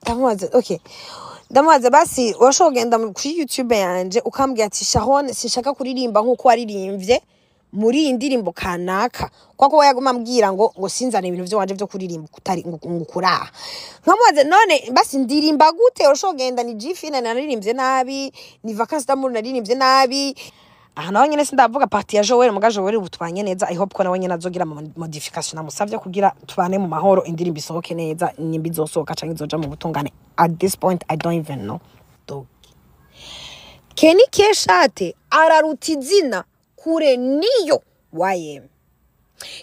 Ndamubaza, okay, ndamubaza basi urashobora kugenda kuri YouTube yanje ukambwira ati Sharon, sinshaka kuririmba nk'uko waririmbye muri iyi ndirimbo kanaka, kwa ko we yaguma ambwira ngo sinzane ibintu vy'iwanje vyo kuririmba kutari ngo kuraha. Nkamubaza, none basi ndirimba gute? Urashobora kugenda ni Gfine naririmbye nabi, ni Vacances d'amour naririmbye nabi. Aha naho nyene sindavuga partie ya Joel, muga Joel ubu tubanye neza. I hope ko nawe nyene azogira ama modification namusavye kugira tubane mu mahoro, indirimbo isohoke neza, nimba izosohoka canke izoja mu butungane. At this point I don't even know. Dog. Kenny Keshate araruta izina kure niyo YM.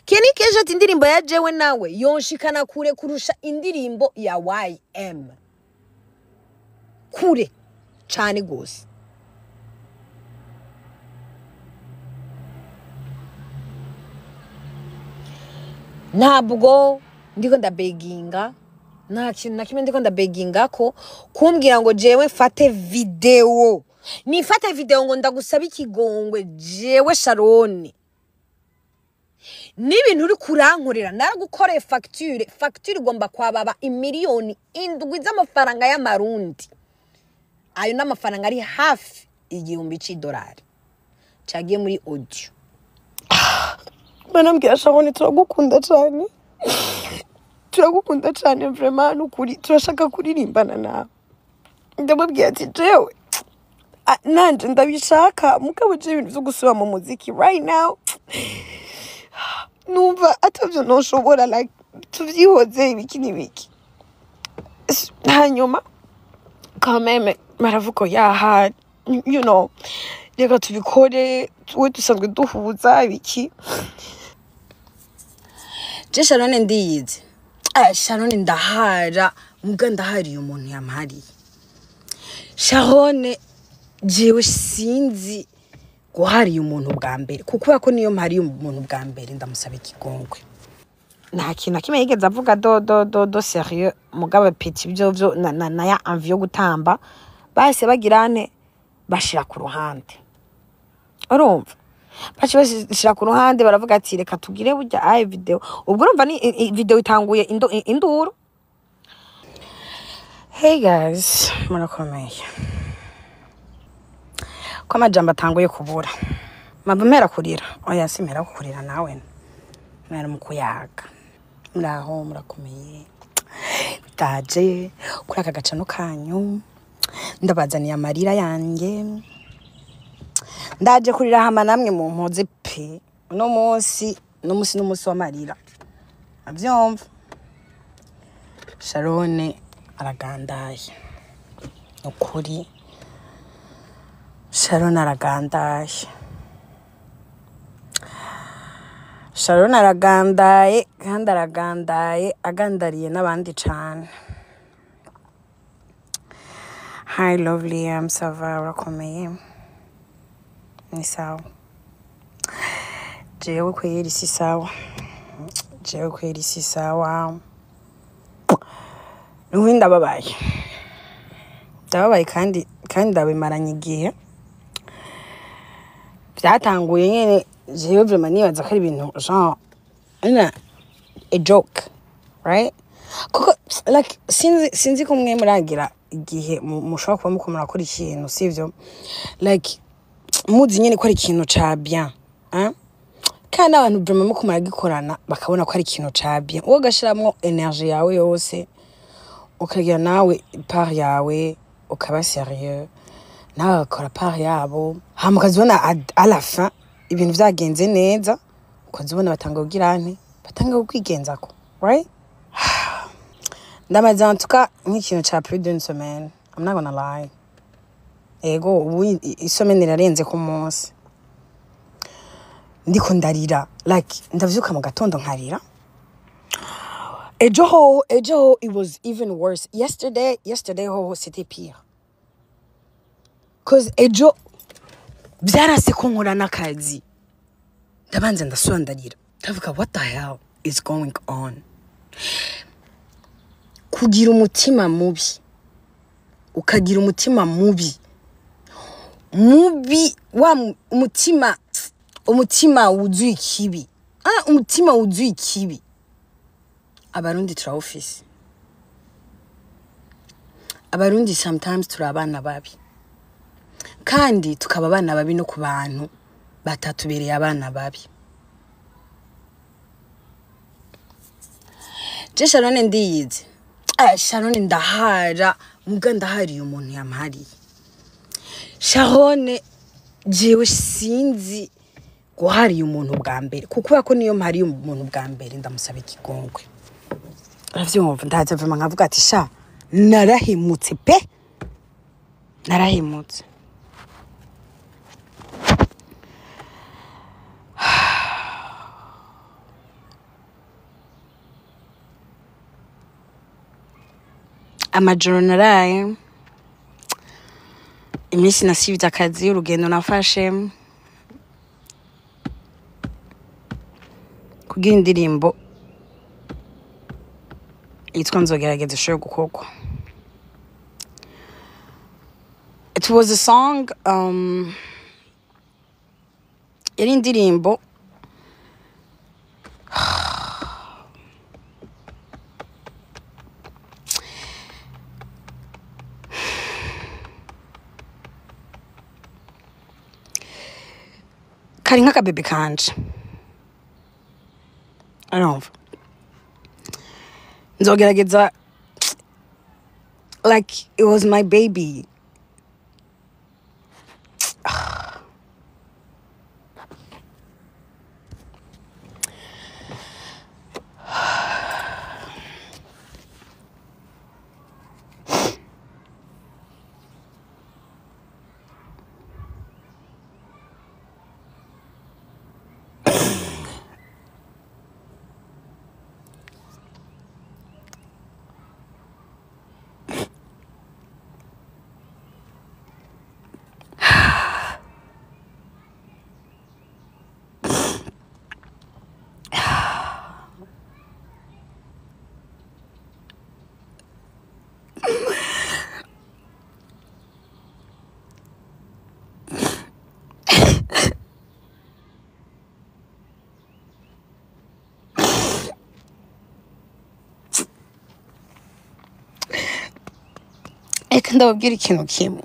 Kenny Keshate indirimbo ya jewe nawe yonshikana kure kurusha indirimbo ya YM. Kure cane gose. Ntabwo ndiko ndabeginga, nta kintu na kimwe ndiko ndabeginga ko kumbwira ngo jewe mfate video, nifate video ngo ndagusaba ikigongwe. Jewe Sharon, n'ibintu uri kurankorera, naragukoreye facture. Facture igomba kwababa 7 miliyoni z'amafaranga y'amarundi. Ayo n'amafaranga ari hafi 1000 c'idolari cagiye muri audio. Banambwira, Sharon, turagukunda cyane, turagukunda cyane vraiment, nukuri turashaka kuririmbana nawe. Ndamubwira ati jewe nanje ndabishaka, mugabo je ibintu vyo gusubira mu muziki right now numva atavyo noshobora, like tuvyihoze ibiki n'ibiki. Hanyuma quand même baravuga yaha, reka tubikore, we dusanzwe duhuza ibiki. Je Sharon ndiyizi. Sharon ndahara, muga ndahariye umuntu yampariye. Sharon, jewe sinzi guhariye umuntu bwa mbere, kuko ko niyo mpariye umuntu bwa mbere ndamusaba ikigongwe. Nta kintu na kimwe yigeze avuga do do do do sérieux. Mugabo petit byo byo na ya envie yo gutamba bahise bagirane bashira ku ruhande. Urumva baci bashira ku ruhande, baravuga ati reka tugire burya aye video. Ubwo urumva ni video itanguye induru. Hey guys, murakomeye? Ko amajambo atanguye kubura, mpava mpera kurira? Oya, simpera kurira, nawe mwari mu kuyaga. Muraho, murakomeye? Ndaje kuri aka gacano kanyu, ndabazaniye amarira yanjye. Ndaje kurira hama namwe mu mpoze pe. Uno munsi n'umunsi n'umunsi w'amarira, avyumva. Sharon aragandaye, ukuri Sharon aragandaye. Sharon aragandaye kandi aragandaye, agandariye n'abandi cane. Hi lovely, I'm ça va, urakomeye? Ni sawa? Jewe kweri si sawa, jewe kweri si sawa. Nubu ndababaye, ndababaye kandi ndabimaranye igihe. Byatanguye nyene jewe vraiment nibaza ko ari ibintu genre a joke, right? Kuko like sinzi ko mwe muragira igihe mushobora kuba muko murakora ikintu, sivyo? Like muzi nyene ko ari ikintu ca bien, hein? Kandi n'abantu vraiment muko muragikorana bakabona ko ari ikintu ca bien, wowe ugashiramwo énergie yawe yose, ukagira nawe part yawe, ukaba sérieux, nawe bagakora part yabo, hama ukazibona à la fin ibintu vyagenze neza, ukazibona batanga kugira nte, batanga kukwigenzako, right? Ndamaze en tout cas nk'ikintu ca plus d'une semaine, I'm not gonna lie. Ego, ubu isemaine irarenze ku munsi ndiko ndarira. Like ndavyuka mu gatondo nkarira. Ejo ho it was even worse. Yesterday hoho c'était pire, cause ejo vyarase ko nkora n'akazi. Ndabanza ndasubira ndarira, ndavuga what the hell is going on? Kugira umutima mubi, ukagira umutima mubi mubi wa umutima wuzuye ikibi. Umutima wuzuye ikibi, Abarundi turawufise. Abarundi sometimes turi abana babi, kandi tukaba abana babi no ku bantu batatubereye abana babi. Je Sharon ndiyizi. Sharon ndahara, muga ndahariye umuntu yampariye. Sharon jewe sinzi guhariye umuntu bwa mbere, kuko ko niyo mpariye umuntu bwa mbere ndamusaba ikigongwe. Uravyumva, ndaza vuma nkavuga ati sha narahimutse pe, narahimutse. Amajoro naraye, iminsi nasivye akazi, urugendo nafashe kugira indirimbo yitwa Nzogerageza ishobore gukorwa. It was a song, yari indirimbo kari nk'akabebe kanje. Arumva Nzogerageza, like it was my baby. Reka ndababwira ikintu kimwe.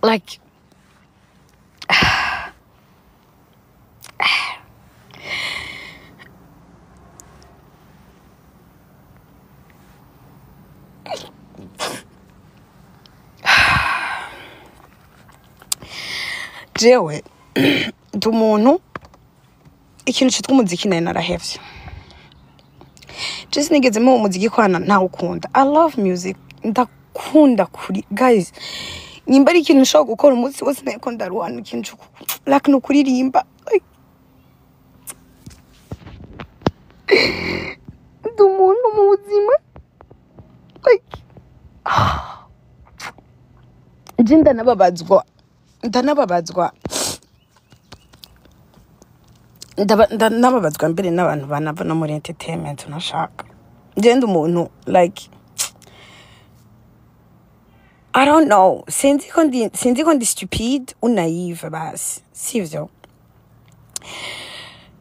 Like jewe ndi umuntu ikintu citwa umuziki nari narahevye. Just nigeze mu muziki kwana ntawukunda. I love music. Ndakunda kuri guys. Nyimba ari ikintu nshobora gukora umunsi wose nariko ndaruhana ikintu like no kuririmba. Like ndi umuntu mu buzima. Like je ndanababazwa. Ndanababazwa. Ndanababazwa mbere n'abantu banava no muri entertainment nashaka. Ngenda umuntu like I don't know, sinzi ko ndi stupid ou naive basi, sivyo?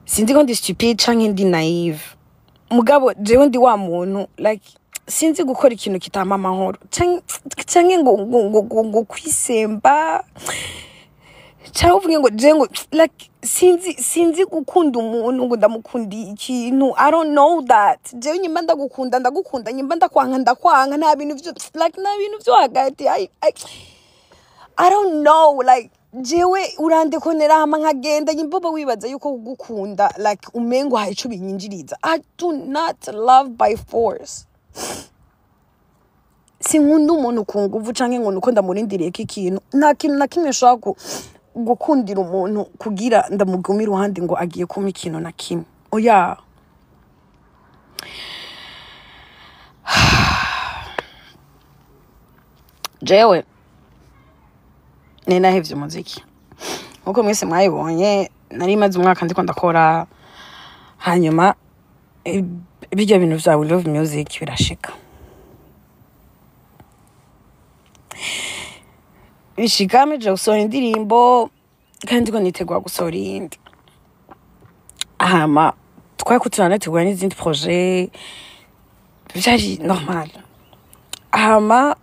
Sinzi ko ndi stupid canke ndi naive. Mugabo jewe ndi wa muntu like sinzi gukora ikintu kitampa amahoro canke ngo kwisemba cyangwa uvuge ngo je ngo like sinzi gukunda umuntu ngo ndamukunda ikintu. I don't know that. Jewe nyimba ndagukunda ndagukunda, nyimba ndakwanka ndakwanka, nta bintu vyo like nta bintu vyo hagati. I don't know, like jewe urandekonera hama nkagenda nyimba uba wibaza yuko kugukunda like umengo hari ico binyinjiriza. I do not love by force. Sinkunda umuntu ku nguvu canke ngo nuko ndamurindiriye ko ikintu. Nta kintu na kimwe nshobora gukundira umuntu kugira ndamuguma iruhande ngo agiye kumpa ikintu na kimwe. Oya. Jewe nahevye umuziki. Nkuko mwese mwayibonye, nari maze umwaka ndiko ndakora, hanyuma bijya bintu vya We Love Music birashika. Bishika meje gusohora indirimbo kandi ko nitegura gusohora iyindi. Hama Twari turanategura n'izindi projet, byari normal. Hama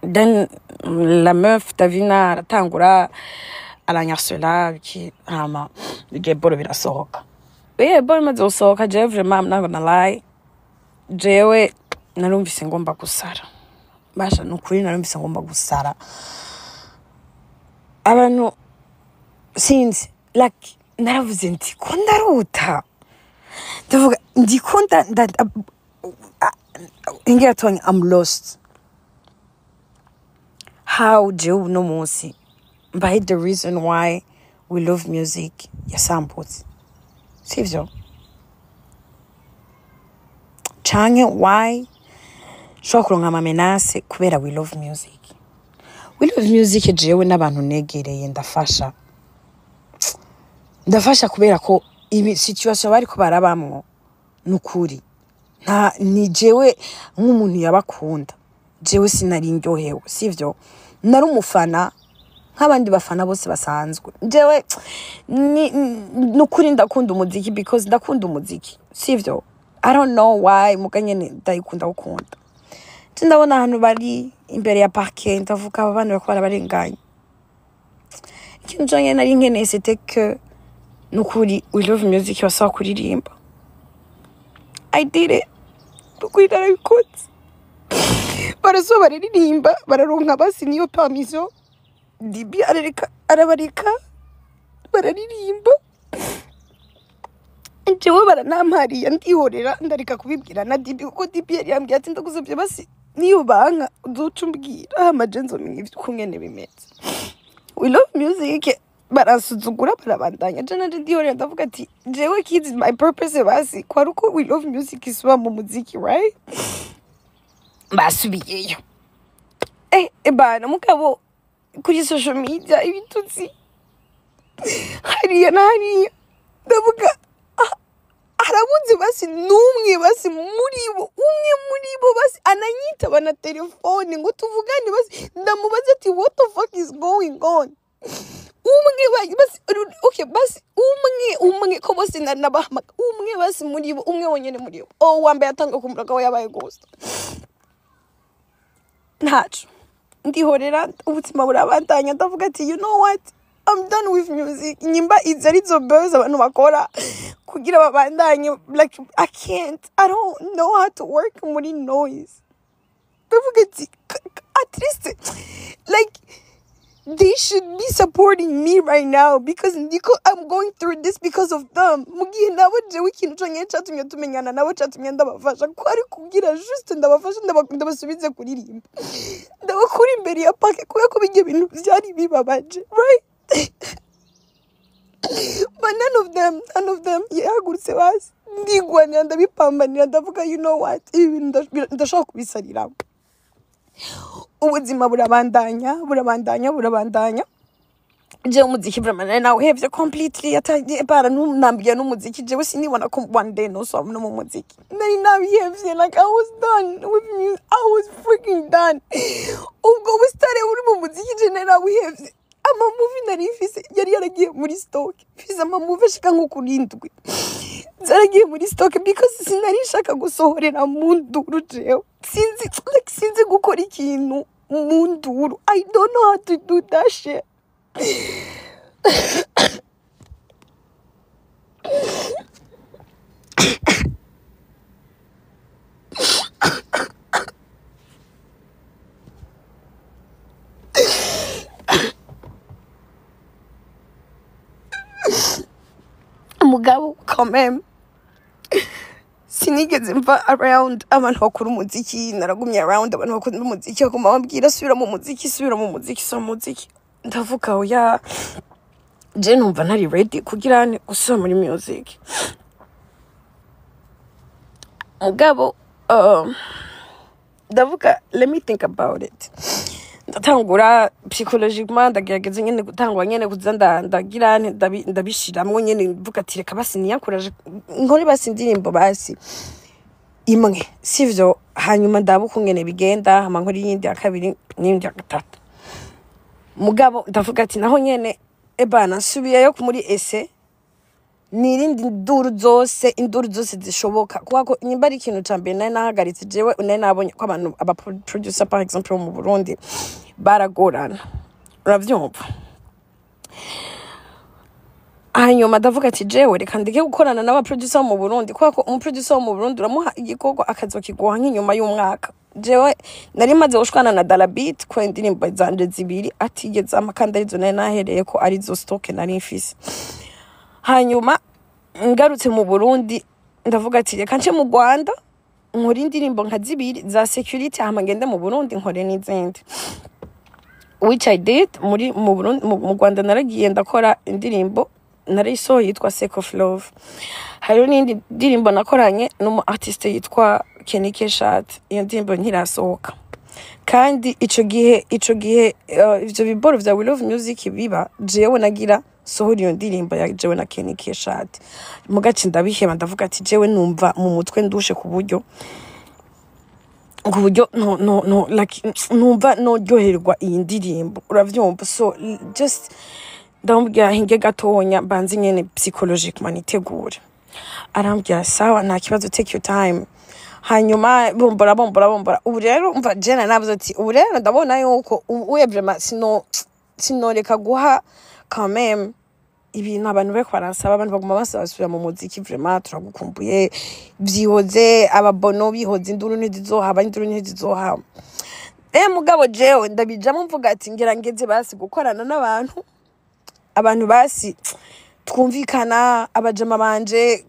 then la meuf Davina aratangura aranyarsela biki, hama igihe boro birasohoka. Igihe boro imaze gusohoka, jewe vraiment, I'm not gonna lie, jewe narumvise ngomba gusara. Basha, ni ukuri narumvise ngomba gusara. Abantu sinzi, like naravuze nti ko ndarota, ndavuga ndiko ingira tonye, I'm lost. How jewe uno munsi mbaye the reason why We Love Music yasambutse, sivyo? Canke why nshobora kuronka ama menaces kubera We Love Music? We Love Music, jewe n'abantu negereye ndafasha, ndafasha kubera ko ibi situation bariko barabamwo, nukuri nta ni jewe nk'umuntu yabakunda, jewe sinari ndyohewe, sivyo? Nari umufana nk'abandi bafana bose basanzwe. Jewe ni nukuri ndakunda umuziki because ndakunda umuziki, sivyo? I don't know why, muga nyene ndayikunda gukunda. Je ndabona ahantu bari imbere ya parquet, ndavuga aba bana bariko barabarenganya. Ikintu conyene nari nkeneye, c'était que nukuri We Love Music basaba kuririmba. I did it, nukuri narabikoze. Barasoba bararirimba, bararonka basi niyo permission. Dibi arareka, arabareka bararirimba. Jewe baranampariye, ndihorera, ndareka kubibwira na Dibi, kuko Dibi yari yambwiye ati ndagusabye basi niyo banka uzoca umbwira, hama je nzomenya ivyo ukungene bimeze. We Love Music baransuzugura, barabandanya. Je nanje ndihorera, ndavuga ati jewe kids, my purpose basi kwari uko We Love Music isuba mu muziki, right? Basubiyeyo. Bana mugabo kuri social media ibitutsi hariya na hariya, ndavuga ah, harabuze basi n'umwe basi muri bo, umwe muri bo basi ananyitaba na telefone ngo tuvugane, basi ndamubaza ati what the fuck is going on? Umwe basi, okay, basi umwe, umwe ko bose nabahamagara, umwe basi muri bo, umwe wonyene muri bo. Oh, uwa mbere atanga kumuraga we yabaye ghost. Ntaco, ndihorera, ubuzima burabandanya. Ndavuga ati you know what, I'm done with music. Nyimba izi arizo buzz abantu bakora kugira babandanye, like I can't, I don't know how to work muri noise. Ndavuga ati at least like they should be supporting me right now because ndiko I'm going through this because of them. Mu gihe nabo jewe ikintu conyene catumye tumenyana nabo, catumye ndabafasha, ko ari kugira juste ndabafasha, ndabasubize kuririmba, ndabakura imbere ya parquet, kubera ko bijya bintu vyari bibabaje, right? But none of them, none of them yahagurutse. Basi ndigwanira, ndabipambanira, ndavuga you know what, ibi bintu ndashobora kubisariramo. Ubuzima burabandanya, burabandanya, burabandanya. Jewe umuziki vraiment nari nawuhevye completely, bara ntunambwiye n'umuziki. Jewe sinibona ko one day nosoma no mu muziki, nari nabihevye. Like I was done with music, I was freaking done. Ubwo busitare buri mu muziki je nari nabuhevye. Ama movie nari mfise yari yaragiye muri stock, mfise ama movie ashika nko kuri ndwi, zaragiye muri stock because sinari nshaka gusohorera mu nduru. Jewe sinzi, like sinzi gukora ikintu mu nduru. I don't know how to do that shit. Mugabo quand même sinigeze mva around abantu bakora umuziki. Naragumye around abantu bakora umuziki, baguma bambwira subira mu muziki, subira mu muziki, subira mu muziki. Ndavuga oya, je numva ntari ready kugira ni gusubira muri music. Mugabo ndavuga let me think about it. Ndatangura psychologiquement, ndagerageza nyene gutangura nyene kuza ndagira nti ndabishiramwo nyene, mvuga ati reka basi niyakuraje nkore basi indirimbo basi imwe, sivyo? Hanyuma ndaba ukungene bigenda, hama nkora iyindi ya kabiri n'iyindi ya gatatu. Mugabo ndavuga ati naho nyene Ebana nsubiyeyo muri ese nirindi induru zose, induru zose zishoboka, kubera ko nimba ari ikintu ca mbere nari nahagaritse jewe, nari nabonye ko abantu aba producer par exemple bo mu Burundi baragorana, uravyumva. Hanyuma ndavuga ati jewe reka ndeke gukorana n'aba producer bo mu Burundi, kubera ko umu producer wo mu Burundi uramuha igikorwa akazokiguha nk'inyuma y'umwaka. Jewe nari maze gushwana na Dalabit ko indirimbo zanje zibiri atigeze ampa, kandi arizo nari nahereye ko arizo stock nari mfise. Hanyuma ngarutse mu Burundi ndavuga ati reka nce mu Rwanda nkore indirimbo nka zibiri za security, hama ngende mu Burundi nkore n'izindi, which I did. Muri mu Burundi, mu Rwanda naragiye ndakora indirimbo narayisohoye yitwa Sake of Love. Hariho n'indi ndirimbo nakoranye n'umu artiste yitwa Kenny Keshat, iyo ndirimbo ntirasohoka. Kandi ico gihe ivyo biboro vya We Love Music biba, jewe nagira sohora iyo ndirimbo ya jewe na Kenny Keshat, mugace ndabiheba. Ndavuga ati jewe numva mu mutwe ndushe ku buryo no no no like numva noryoherwa iyi ndirimbo, uravyumva. So just ndamubwira hinge gatonya mbanze nyene psychologiquement nitegure. Arambwira sawa, nta kibazo, take your time. Hanyuma bombora bombora bombora. Ubu rero umva jena navuze ati ubu rero ndabona yuko ubu vraiment sinoreka guha quand même ibintu abantu bariko baransaba. Abantu baguma basaba basubira mu muziki, vraiment turagukumbuye, vyihoze ababono bihoze, induru ntizizohaba, induru ntizizohaba. Mugabo jewe ndabijamo mvuga ati ngira ngeze basi gukorana n'abantu, abantu basi twumvikana, abajama banje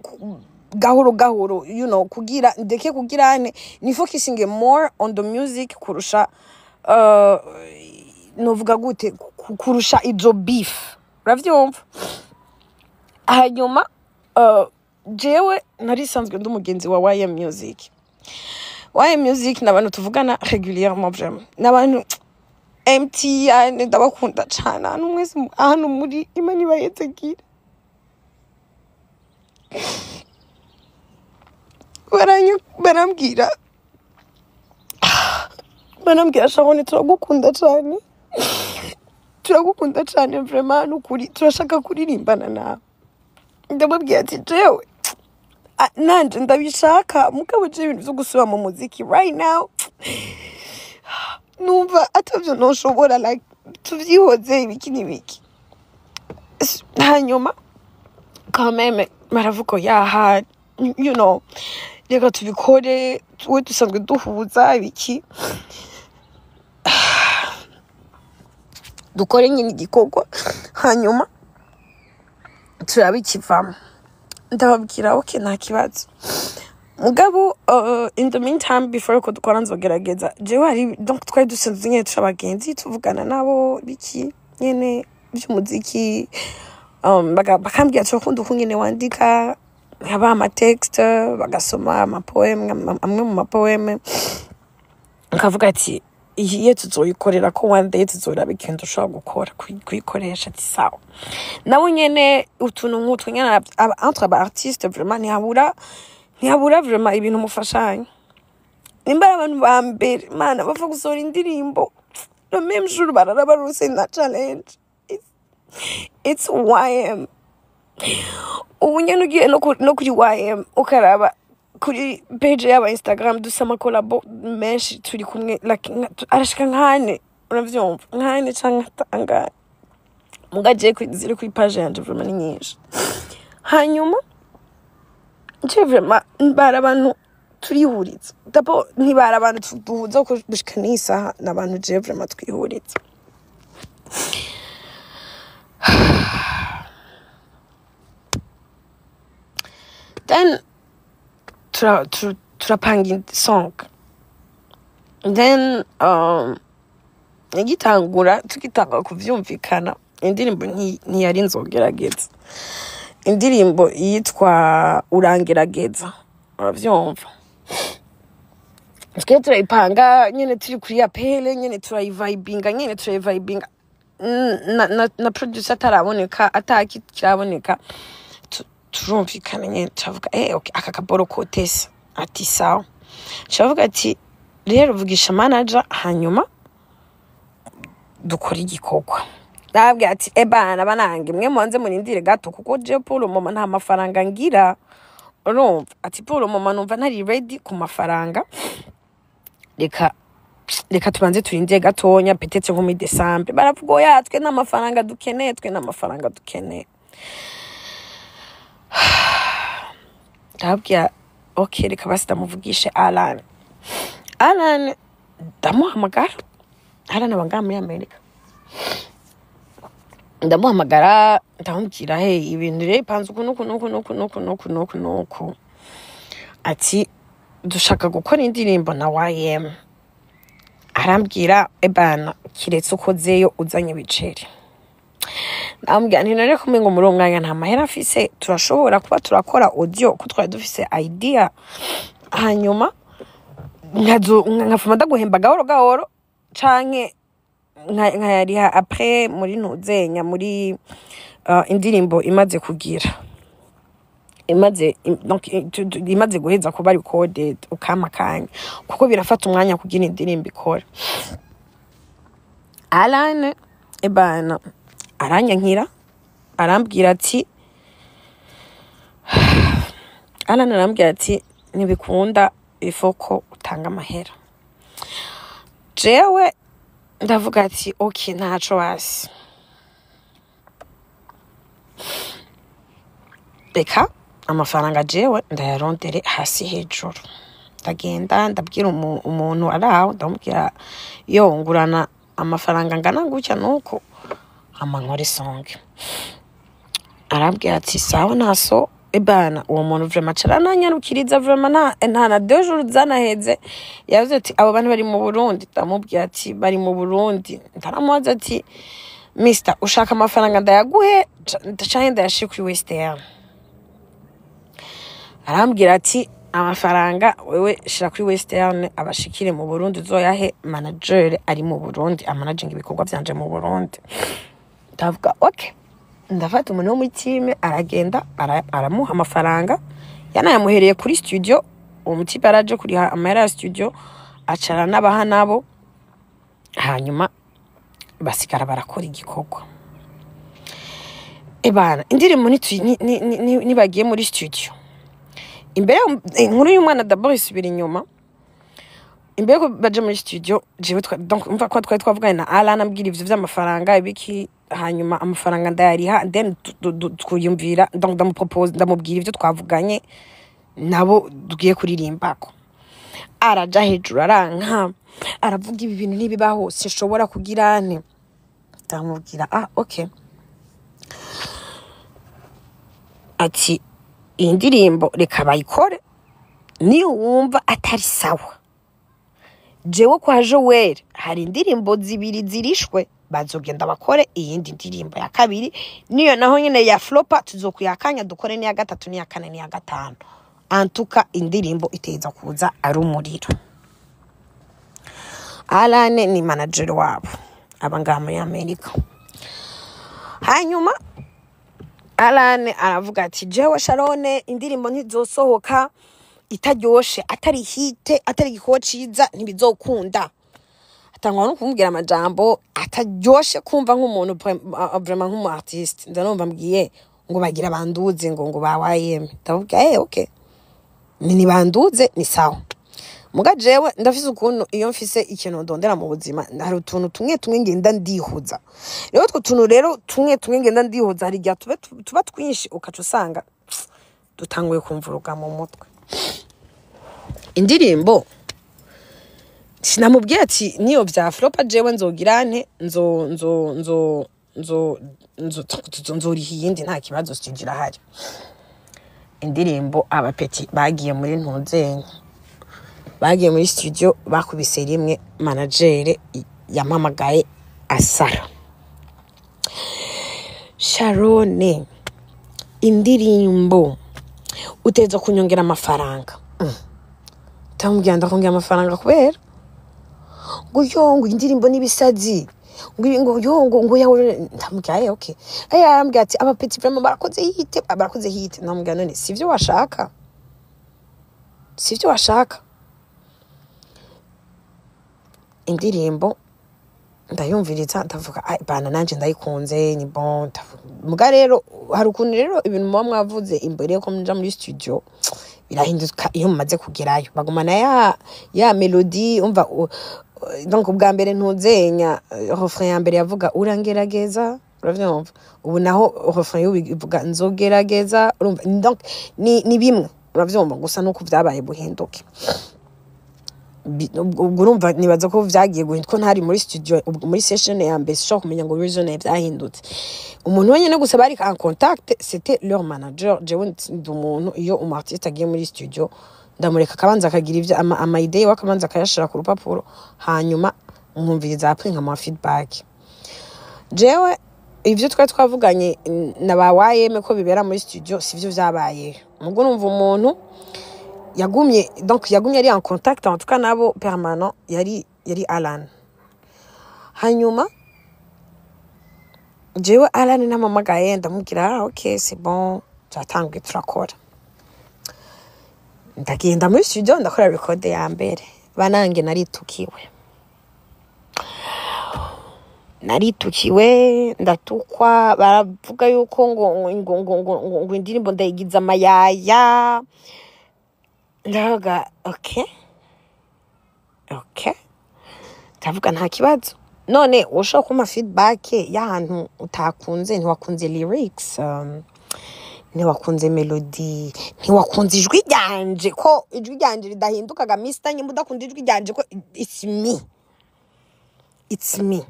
gahoro gahoro, kugira ndeke kugira ane ni focusing more on the music kurusha novuga gute, kurusha izo beef, uravyumva. Hanyuma jewe narisanzwe ndi umugenzi wa YM Music. YM Music ni abantu tuvugana régulièrement, vraiment ni abantu MTN ndabakunda cane. Ahantu mwese ahantu muri, Imana ibahezagira. Barambwira Sharon, turagukunda cane, turagukunda cane vraiment, nukuri turashaka kuririmbana nawe. Ndamubwira ati jewe nanje ndabishaka, mugabo je ibintu vyo gusubira mu muziki right now numva atavyo noshobora, like tuvyihoze ibiki n'ibiki. Hanyuma quand même baravuga yaha, reka tubikore, we dusanzwe duhuza ibiki, dukore nyine igikorwa hanyuma turabikivamo. Ndababwira ok, nta kibazo. Mugabo in the meantime before ko dukora nzogerageza jewe hari donc twari dusanzwe nyene turi abagenzi, tuvugana nabo biki nyene vy'umuziki, bakambwira turakunda uko nyene wandika, nkabaha amatexte bagasoma amapoeme, amwe mu mapoeme, nkavuga ati iyi iyo tuzoyikorera ko one day tuzoraba ikintu dushobora gukora kuyikoresha. Ati sawa. Nabo nyene utuntu nk'utwo nyene entre aba artiste vraiment ntihabura vraiment ibintu mufashanya. Nimba ari abantu ba mbere mana bapfa gusohora indirimbo le même jour barara barose na challenge, it's YM. Ubu nyene ugiye no kuri YM ukaraba kuri page yaba Instagram, dufise amakolabo menshi turi kumwe, like arashika nkane, uravyumva, nkane canke angahe, muga je ziri kuri page yanje vraiment ni nyinshi. Hanyuma je vraiment bari abantu turihuriza d'abord, ntibari abantu duhuza ko gushika n'isaha n'abantu je vraiment twihuriza. Then turapanga song, then igitangura tugitangura kuvyumvikana indirimbo ntiyari nzogerageza, indirimbo yitwa Urangerageza, uravyumva. Twe turayipanga nyene turi kuri appel nyene turayivibinga nyene turayivibinga, na producer ataraboneka, atakiraboneka, turumvikana nyene turavuga okay, aka kaboro kotesa. Ati sawa. Turavuga ati rero vugisha manager hanyuma dukora igikorwa. Ndababwira ati ebana banange mwe mubanze murindire gato, kuko je pour le moment nta mafaranga ngira. Urumva ati pour le moment numva ntari ready ku mafaranga, reka tubanze turindire gatonya, peut-être nko muri Décembre. Baravuga oya, twe nta mafaranga dukeneye, twe nta mafaranga dukeneye. Ndababwira ok, reka basi ndamuvugishe Alan. Alan ndamuhamagara, Alan aba ngaha muri Amerika. Ndamuhamagara ndamubwira hey, ibintu rero bipanze uku nuku nuku nuku nuku nuku nuku nuku, ati dushaka gukora indirimbo na YM. Arambwira ebana kiretse ukozeyo uzanye ibiceri. Ndamubwira nti none kumwe ngo muri uwo mwanya nta mahera mfise, turashobora kuba turakora audio ko twari dufise idea, hanyuma nkafuma ndaguhemba gahoro gahoro, canke nkayariha après muri ntuzenya muri indirimbo imaze kugira imaze donc imaze guheza kuba recorded, ukama kanya, kuko birafata umwanya kugira indirimbo ikora. Alan ebana aranyankira, arambwira ati Alan arambwira ati ntibikunda, ifoko utanga amahera. Jewe ndavuga ati okay, ntaco basi, reka amafaranga jewe ndayarondere hasi hejuru. Ndagenda ndabwira umuntu ari aho, ndamubwira yo ngurana amafaranga angana gutya nuko hama nkore song. Arambwira ati sawa ntaso. Ebana uwo muntu vraiment arananyarukiriza vraiment, nta na 2 jours zanaheze yavuze ati abo bantu bari mu Burundi. Ndamubwira ati bari mu Burundi. Ndaramubaza ati mister ushaka amafaranga ndayaguhe canke ndayashire kuri Western? Arambwira ati amafaranga wewe shira kuri Western abashikire mu Burundi, uzoyahe manager ari mu Burundi amanaging ibikorwa vyanje mu Burundi. Ndavuga okay, ndafata umuntu wo muri team aragenda aramuha amafaranga, yanayamuhereye kuri studio. Uwo mutipe araje kuriha amahera ya studio, acara n'abaha nabo, hanyuma basigara barakora igikorwa. Ebana indirimbo nibagiye muri studio imbere inkuru y'umwana d'abord isubira inyuma. Imbere ko baje muri studio, jewe donc umva ko twari twavuganye na Alan ambwira ivyo vy'amafaranga ibiki, hanyuma amafaranga ndayariha, then twiyumvira, donc ndamupropose, ndamubwira ivyo twavuganye nabo tugiye kuririmbako. Araja hejuru aranka, aravuga ibi bintu ntibibaho, sinshobora kugira nte. Ndamubwira ah okay, ati iyi ndirimbo reka bayikore, niyo wumva atari sawa jewe kwa Joel hari indirimbo zibiri zirishwe, bazogenda bakore iyindi ndirimbo ya kabiri, niyo naho nyene ya flopa tuzokuyakanya dukore n'iya gatatu n'iya kane n'iya gatanu. Antuka indirimbo iteza kuza ari umuriro. Alan ni manager wabo aba ngaha muri Amerika. Hanyuma Alan aravuga ati jewe Sharone indirimbo ntizosohoka itaryoshe, atari hite, atari igikorwa ciza, ntibizokunda. Atangwa no kumubwira amajambo ataryoshe kumva nk'umuntu vraiment nk'umu artiste. Ndanumva mbwiye ngo bagira banduze ngo bawayeme. Ndavuga okay, ni banduze ni sawa. Muga jewe ndafise ukuntu iyo mfise ikintu ndondera mu buzima, hari utuntu tumwe tumwe ngenda ndihuza. Rero utwo tuntu rero tumwe tumwe ngenda ndihuza hari igihe tuba twinshi ukaca usanga dutanguye kumvuruga mu mutwe. Indirimbo sinamubwiye ati niyo vya flopa jewe nzogira nte, nzo nzo nzo nzo nzo nzoriha iyindi nta kibazo, studio irahari. Indirimbo abapeti bagiye muri ntuzenye, bagiye muri studio bakubise rimwe, manager yampamagaye asara Sharone indirimbo uteza kunyongera amafaranga. Ndamubwira ndakongera amafaranga kubera ngo yo ngo indirimbo n'ibisazi ngo yo ngo yawe. Ndamubwira okay, arambwira ati abapeti vraiment barakoze hit, barakoze hit. Ndamubwira none sivyo washaka, sivyo washaka. Indirimbo Ndayumviriza, ndavuga: "Ai, bana, nanje ndayikunze, ni bon." Muga rero hari ukuntu rero ibintu muba mwavuze imbere yuko muja muri studio birahinduka. Iyo mumaze kugerayo bagumana ya melody. Umva, donc ubwa mbere ntuzenya, refrain ya mbere yavuga "urangerageza", uravyumva? Ubu naho refrain y'ubu ivuga "nzogerageza", urumva? Donc ni bimwe, uravyumva? Gusa nuko vyabaye buhinduke. Ubwo urumva, nibaza ko vyagiye guhinduka ko ntari muri studio ubwo muri session ya mbere, sinshobora kumenya ngo reason vyahindutse. Umuntu wenyene gusa bari en contact, c'était leur manager. Jewe ndi umuntu, iyo umu artiste agiye muri studio, ndamureka akabanza akagira ivyo ama idée we, akabanza akayashira ku rupapuro, hanyuma nkumviriza, après nkamuha feedback. Jewe ivyo twari twavuganye na ba YM ko bibera muri studio sivyo vyabayeho. Mubwo urumva, umuntu yagumye, donc yagumye ari en contact, en tout cas nabo permanent, yari Alan. Hanyuma jewe Alan namamagaye, ndamubwira: "Ah, ok, c'est bon." Turatanguye turakora, ndagenda muri studio, ndakora record ya mbere. Banange, naritukiwe, naritukiwe, ndatukwa. Baravuga yuko ngo indirimbo ndayigize amayaya. Ndavuga: Ok, ndavuga nta kibazo. None ushobora kumpa feedback y'ahantu utakunze? Ntiwakunze lyrics, ntiwakunze melody, ntiwakunze ijwi ryanje, ko ijwi ryanje ridahindukaga. Mister, nyuma udakunda ijwi ryanje, ko it's me, it's me.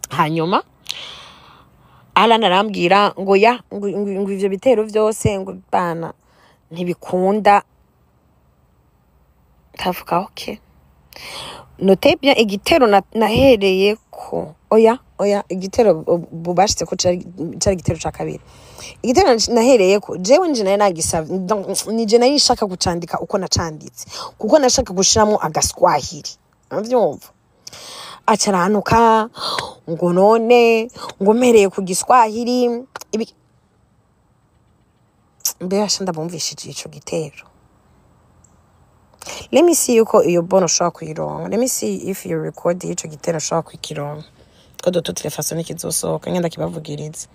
Hanyuma Alan arambwira ngo ya ngo ivyo bitero vyose ngo bana ntibikunda. Ndavuga: "Ok." Note bien, igitero nahereye ko, oya, oya, igitero bashitse ko cari igitero ca kabiri. Igitero nahereye ko jewe nje nari nagisavye, donc nije nari nshaka kucandika uko nacanditse, kuko nashaka gushiramwo agaswahili, uravyumva? Aca arantuka ngo none ngo mpereye ku giswahili mbega sha, ndabumvishije ico gitero. Let me see yuko iyo bono ushobora kuyironka. Let me see if you record ico gitero ushobora kukironka, ko de toutes les façons nikizosohoka ngenda kibavugiriza.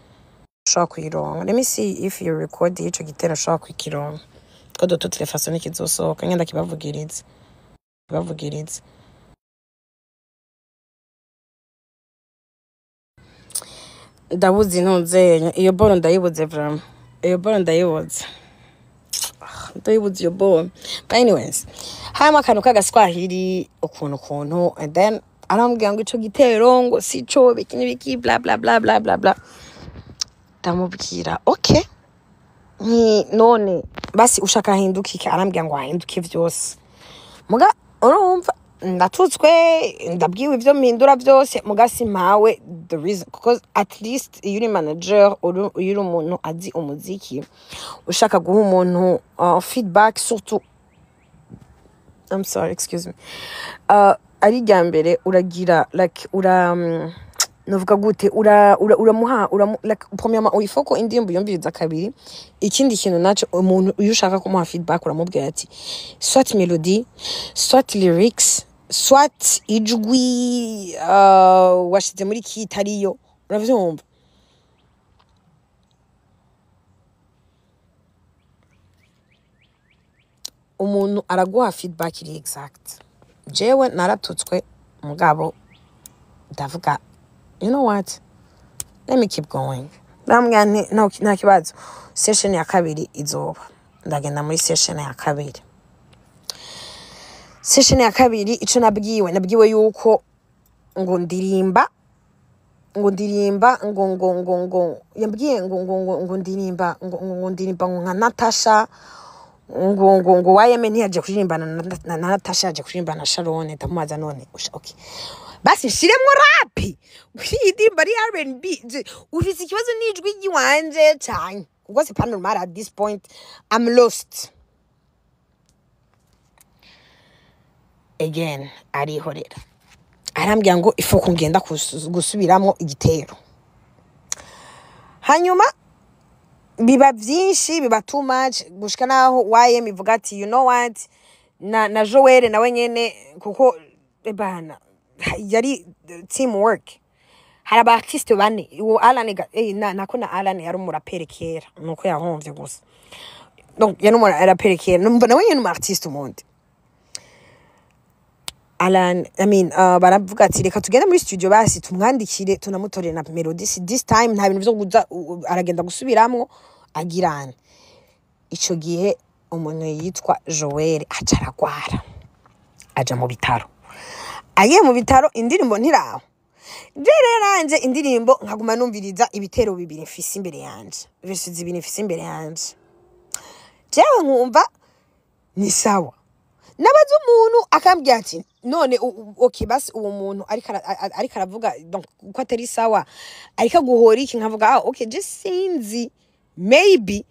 Ushobora kuyironka. Let me see if you record ico gitero ushobora kukironka, ko de toutes les façons nikizosohoka ngenda kibavugiriza, kibavugiriza. Ndabuze intuzenya, iyo boro ndayibuze vraiment, iyo boro ndayibuze, ndayibuze iyo boro. But anyways, harimo akantu k'agaswahili ukuntu, and then arambwira ngo ico gitero ngo sico, biki n'ibiki, bla bla bla bla bla bla. Ndamubwira: "Okay." Nti: "None basi ushaka ahinduke iki?" Arambwira ngo ahinduke vyose. Muga urumva, ndatutswe, ndabwiwe ivyo mpindura vyose, muga simpawe the reason, because at least iyo uri manager, iyo uri umuntu azi umuziki, ushaka guha umuntu feedback, surtout, I'm sorry, excuse me, ari irya mbere, uragira like ura novuga gute, ura ura uramuha uramu, like premièrement il faut ko indirimbo yumviriza kabiri. Ikindi kintu naco, umuntu iyo ushaka kumuha feedback, uramubwira ati soit melody, soit lyrics, soit ijwi washize muri kitariyo, uravyumva? Umuntu araguha feedback iri exact. Jewe naratutswe, mugabo ndavuga: "You know what, let me keep going." Ndamubwira nti: "No, nta kibazo, session ya kabiri izoba." Ndagenda muri session ya kabiri. Session ya kabiri, ico nabwiwe, nabwiwe yuko ngo ndirimba, ngo ndirimba ngo yambwiye ngo ndirimba ngo ndirimba ngo nka Natasha, ngo YM ntiyaje kuririmbana na Natasha, yaje kuririmba na Sharon. Ndamubaza: "None usha, okay, basi nshiremwo rap, iyi ndirimbo ari R&B, ufise ikibazo n'ijwi ry'iwanje cane, kuko c'est pas normal. At this point I'm lost again." Arihorera, arambwira ngo ifu kugenda gusubiramwo igitero. Hanyuma biba byinshi, biba too much, gushika naho YM ivuga ati: "You know what, na Joel nawe nyene, kuko bana yari teamwork. Hari aba artiste bane, uwo Alan nako na Alan yari umuraperi kera, nuko yahomvye gusa. Donc yari umuraperi kera, numva nawe nyene umu artiste umundi Alan, I mean, baravuga ati reka tugende muri studio basi tumwandikire tunamutorere na melody. Si this time nta bintu vyo kuza aragenda gusubiramwo agirana. Ico gihe umuntu yitwa Joel aca aragwara, aja mu bitaro. Agiye mu bitaro indirimbo ntiraho. Je rero nanje indirimbo nkaguma numviriza ibitero bibiri mfise imbere yanje, verses zibiri mfise imbere yanje. Jewe nkumva ni sawa. Nabaza umuntu akambwira ati none okay basi uwo muntu ariko aravuga donc ko atari sawa, ariko aguhora iki? Nkavuga ah okay, je sinzi, maybe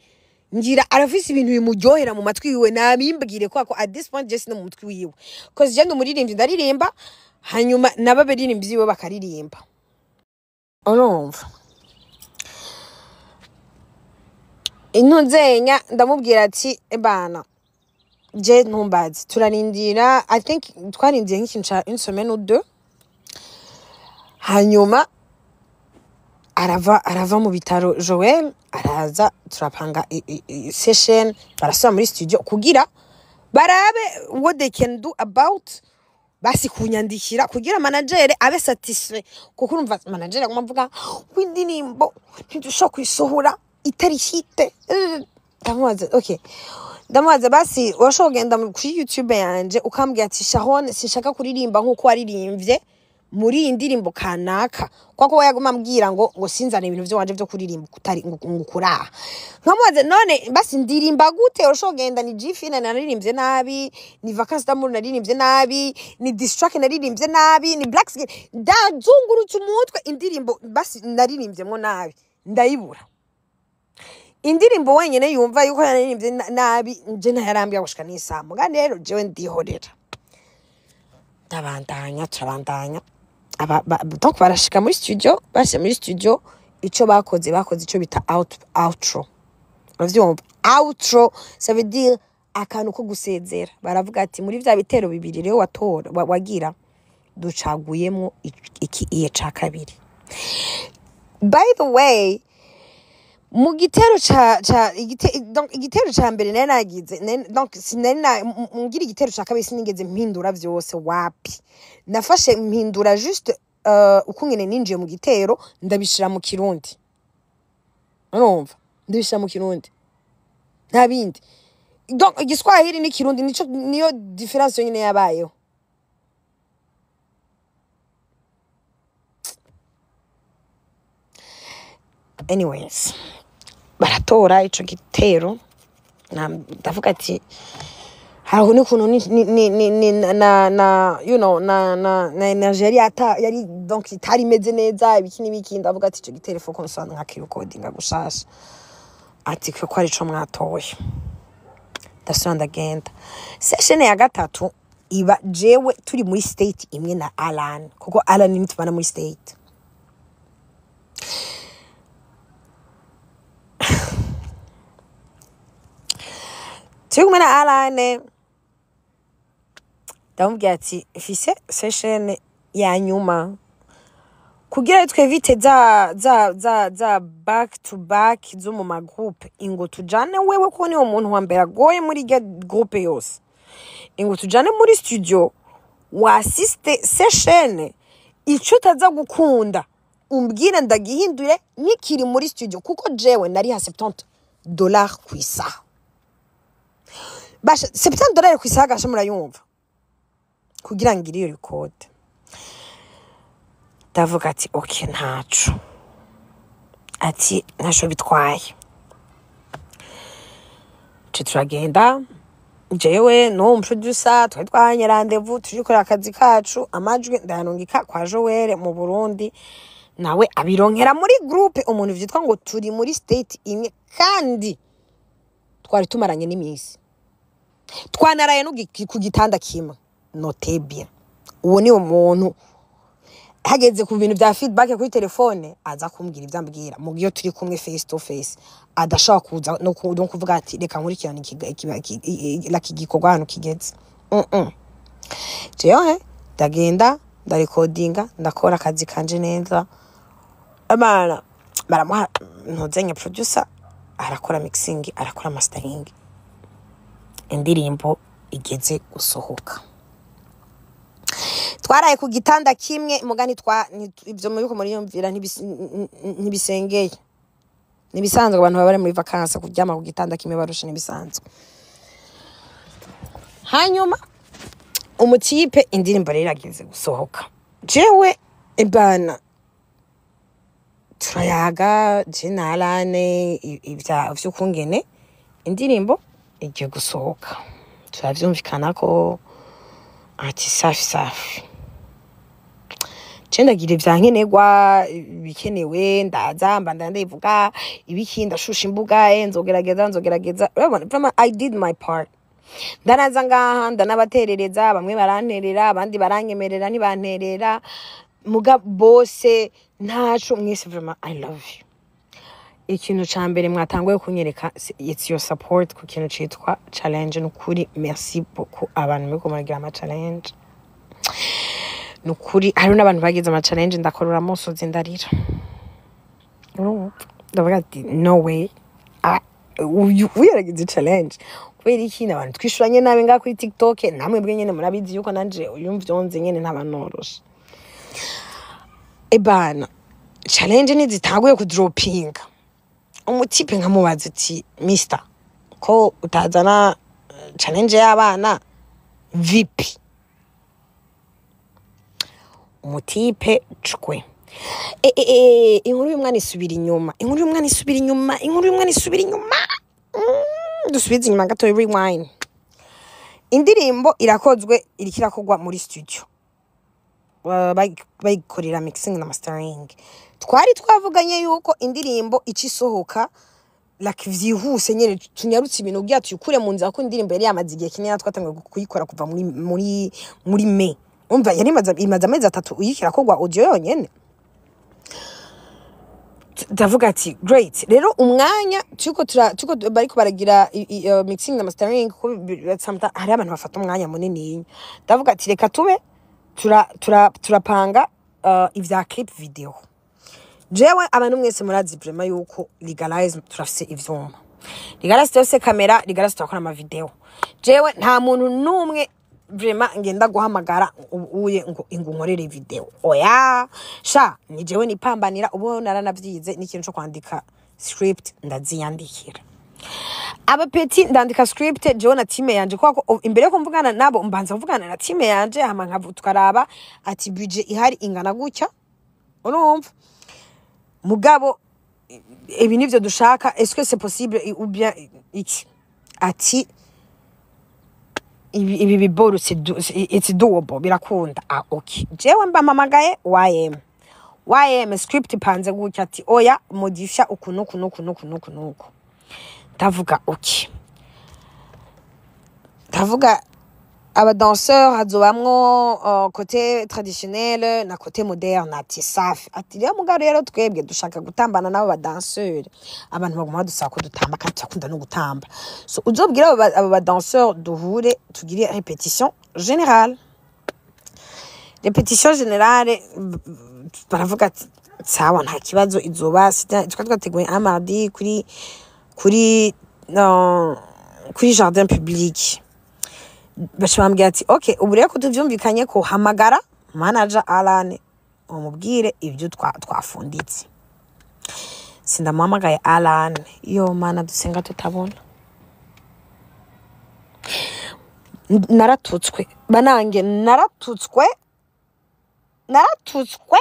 ngira arafise ibintu bimuryohera mu matwi yiwe, nabimbwire ko at this point je sino mu mutwi wiwe, cause je ndi umuririmbyi ndaririmba, hanyuma nabo abaririmbyi biwe bakaririmba. Urumva intunzenya ndamubwira ati ebana je ntumbazi, turarindira. I think twarindiye nk'ikintu ca une semaine ou deux, hanyuma arava mu bitaro Joel araza, turapanga session, barasubira muri studio kugira barabe what they can do about basi kunyandikira kugira manager abe satisfait, kuko urumva manager aguma avuga w'indirimbo ntidushobora kuyisohora itari hit. Ndamubaza okay, ndamubaza basi urashobora kugenda kuri YouTube yanje ukambwira ati Sharon sinshaka kuririmba nkuko waririmbye muri iyi ndirimbo kanaka, kuko we yaguma ambwira ngo sinzane ibintu vy'iwanje vyo kuririmba kutari ngo kuraha. Nkamubaza none basi ndirimba gute? Urashobora kugenda ni Gfine naririmbye nabi, ni Vacances d'amour naririmbye nabi, ni Distract naririmbye nabi, ni Black Skin, ndazungurutse umutwe indirimbo basi naririmbyemo nabi ndayibura. Indirimbo wenyene yumva yuko yaririmbye nabi nje ntayarambwira gushika n'isaha. Muga rero jewe ndihorera, ndabandanya, turabandanya. Donc barashika muri studio, bashika muri studio ico bakoze, bakoze ico bita outro. Uravyumva? Outro ça veut dire akantu ko gusezera. Baravuga ati muri vya bitero bibiri rero watora wagira ducaguyemwo iki iye ca kabiri. By the way, mu gitero ca donc igitero ca mbere nari nagize, donc sinari na ngira igitero ca kabiri sinigeze mpindura vyose wapi. Nafashe mpindura juste ukungene ninjiye mu gitero ndabishira mu Kirundi. Urumva? Ndabishira mu Kirundi. Nta bindi. Donc igiswahili n'ikirundi nico niyo difference yonyine yabayeho. Anyways, baratora ico gitero, ndavuga ati hariho n'ukuntu ni na you know na energy yari ata yari donc itari imeze neza ibiki n'ibiki, ndavuga ati ico gitero faut qu'on soit nka gushasha, ati ko ari ico mwatoye. Ndasubira ndagenda. Session ya gatatu iba jewe turi muri state imwe na Alan, kuko Alan ni tubana muri state. Turi kumwe na Alan, ndamubwira ati mfise session ya nyuma kugira twevite za back to back zo mu magroupe, ingo tujane wewe ko niwo muntu wa mbere agoye muri irya groupe yose, ingo tujane muri studio wasiste session, ico utaza gukunda umbwire ndagihindure nkikiri muri studio, kuko jewe nariha $70 kw'isaha. Basha $70 kw'isaha gasha murayumva kugira ngire iyo record. Ndavuga ati okay ntaco, ati ntaco bitwaye. Twe turagenda jewe n'uwo producer twari twahanye rendez-vous, turi gukora akazi kacu, amajwi ndayanungika kwa Joel mu Burundi, nawe abironkera muri groupe umuntu vyitwa ngo turi muri state imwe, kandi twari tumaranye n'imisi, twanaraye no ku gitanda kimwe. Note bien, uwo ni umuntu hageze ku bintu vya feedback kuri telefone aza kumbwira ivyo ambwira, mu gihe turi kumwe face to face adashaka kuza no kuvuga ati reka nkurikirane igikorwa hano kigeze. Jewe ndagenda ndarekodinga, ndakora akazi kanje neza. Abana baramuha ntuzenya, producer arakora mixing, arakora mastering, indirimbo igeze gusohoka. Twaraye ku gitanda kimwe, mugani twa ivyo muriko muriyumvira ntibisengeye, nibisanzwe. Abantu baba bari muri vacances, kuryama ku gitanda kimwe barusha nibisanzwe. Hanyuma umutipe, indirimbo rero irageze gusohoka, jewe ebana turayaga je na Alane ivya vy'ukungene indirimbo igiye gusohoka, turavyumvikana ko ati safi safi. Je ndagira ivya nkenerwa bikenewe, ndaza mba ndayivuga ibiki, ndashusha imbuga, nzogerageza nzogerageza. Urabona, vraiment I did my part. Ndanaza ngaha ndanabaterereza, bamwe baranterera, abandi baranyemerera, ntibanterera, muga bose ntaco. Mwese vraiment I love you. Ikintu ca mbere mwatanguye kunyereka it's your support ku kintu citwa challenge. Nukuri merci beaucoup abantu muriko muragira ama challenge. Nukuri hariho n'abantu bagize ama challenge ndakorora amosozi ndarira. Urumva, ndavuga ati no way. Ah, uyu yaragize challenge kubera iki? Abantu twishuranye nabi ngaha kuri TikTok, namwe bwe nyene murabizi yuko nanje uyu mvyonze nyene ntabanoroshe. Ebana challenge ntizitanguye kudropinga, umutipe nkamubaza ati mister, ko utazana challenge y'abana, vipi? Umutipe cwe inkuru y'umwana isubira inyuma, inkuru y'umwana isubira inyuma, inkuru y'umwana isubira inyuma. Dusubize inyuma gato, rewind. Indirimbo irakozwe, iriko irakorwa muri studio, bayikorera mixing na mastering. Twari twavuganye yuko indirimbo ica isohoka like vyihuse nyene, tunyarutse ibintu kugira tuyikure mu nzira, ko indirimbo yari yamaze igihe kinini. Twatanguye kuyikora kuva muri Mai. Umva, yari imaze amezi 3 uyikira irakorwa audio yonyene. Ndavuga ati great. Rero umwanya turiko turiko bariko baragira mixing na mastering, kuko hari abantu bafata umwanya munini, ndavuga ati reka tube turapanga ivya clip video. Jewe abantu mwese murazi vraiment yuko Legalize turafise ivyuma, Legalize turafise kamera, Legalize turakora ama video. Jewe nta muntu numwe vraiment ngenda guhamagara uye ngo ingu nkorere video, oya sha, ni jewe nipambanira. Ubu naranavyize n'ikintu co kwandika script, ndaziyandikira abapeti, ndandika script jewe na team yanje, kubera ko imbere yo kumvugana nabo mbanza kuvugana na team yanje, hama tukaraba ati budget ihari ingana gutya, urumva, mugabo ibi nivyo dushaka, est-ce que c'est possible ou bien iki? Ati ibi biboru it's doable, birakunda. Ah okay, jewe mbampamagaye ym ym script ipanze gutya, ati oya, modifya uku nuku nuku nuku nuku nuku. Ndavuga okay, ndavuga abadanseur hazobamwo côté traditionnel na côté moderne. Ati safi. Ati rero mugabo rero twebwe dushaka gutambana n'abo badanseur, abantu baguma badusaba ko dutamba kandi turakunda no gutamba, so uzobwira abo badanseur duhure tugire répétition générale. Répétition générale, baravuga ati sawa, nta kibazo. Izoba twari twateguye un mardi kuri no, kuri jardin public. Baca bambwira ati okay, ubu rero ko tuvyumvikanye, ko hamagara manager Alan umubwire ibyo twafunditse. Sindamuhamagaye Alan, yo mana dusenga tutabona. Naratutswe banange, naratutswe, naratutswe.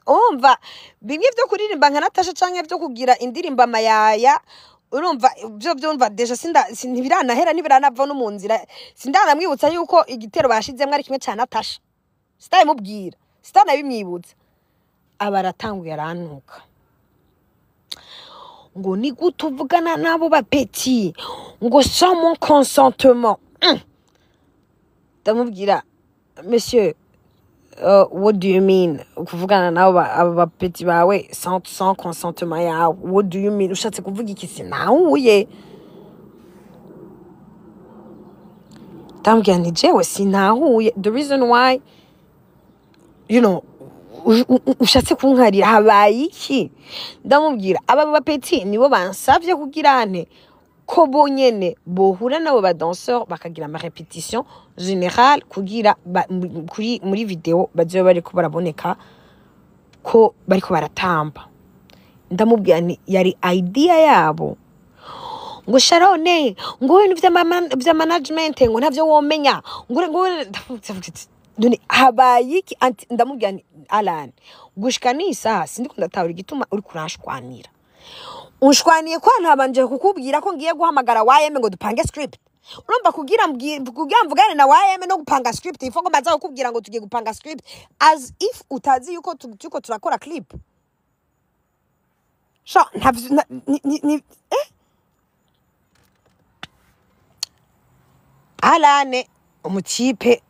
Urumva, bimwe byo kuririmba nka Natasha canke byo kugira indirimbo amayaya, urumva byo byumva déjà sinda ntibiranahera, ntibiranava no mu nzira, sindanamwibutsa yuko igitero bashizemwo ari kimwe ca Natasha, sitabimubwira, sitanabimwibutsa, aba aratanguye arantuka ngo ni gute uvugana n'abo bapeti ngo sans mon consentement. Ndamubwira monsieur, what do you mean kuvugana nabo abo bapeti bawe sans consentement yawe? What do you mean? Ushatse kuvuga iki? Sinahuye. Ndamubwira nti jewe sinahuye the reason why you know ushatse kunkarira, habaye iki? Ndamubwira aba bapeti nibo bansavye kugira nte ko bonyene bohura nabo ba danseur bakagira ama répétition générale kugira kuri muri video bazobe bariko baraboneka ko bariko baratamba. Ndamubwira nti yari idea yabo. Ngo Sharone, ngo ibintu vya management ngo ntavyo womenya, ngo none habaye iki? Ndamubwira nti Alan, gushika n'isaha sindiko ndatahura igituma uriko uranshwanira. Unshwaniye ko ntabanje kukubwira ko ngiye guhamagara YM ngo dupange script. Urumva kugira mvugane na YM no gupanga script, ifo ngo mbaza kukubwira ngo tugiye gupanga script as if utazi yuko turiko turakora clip. Sha ntavyo ni. Alane umutipe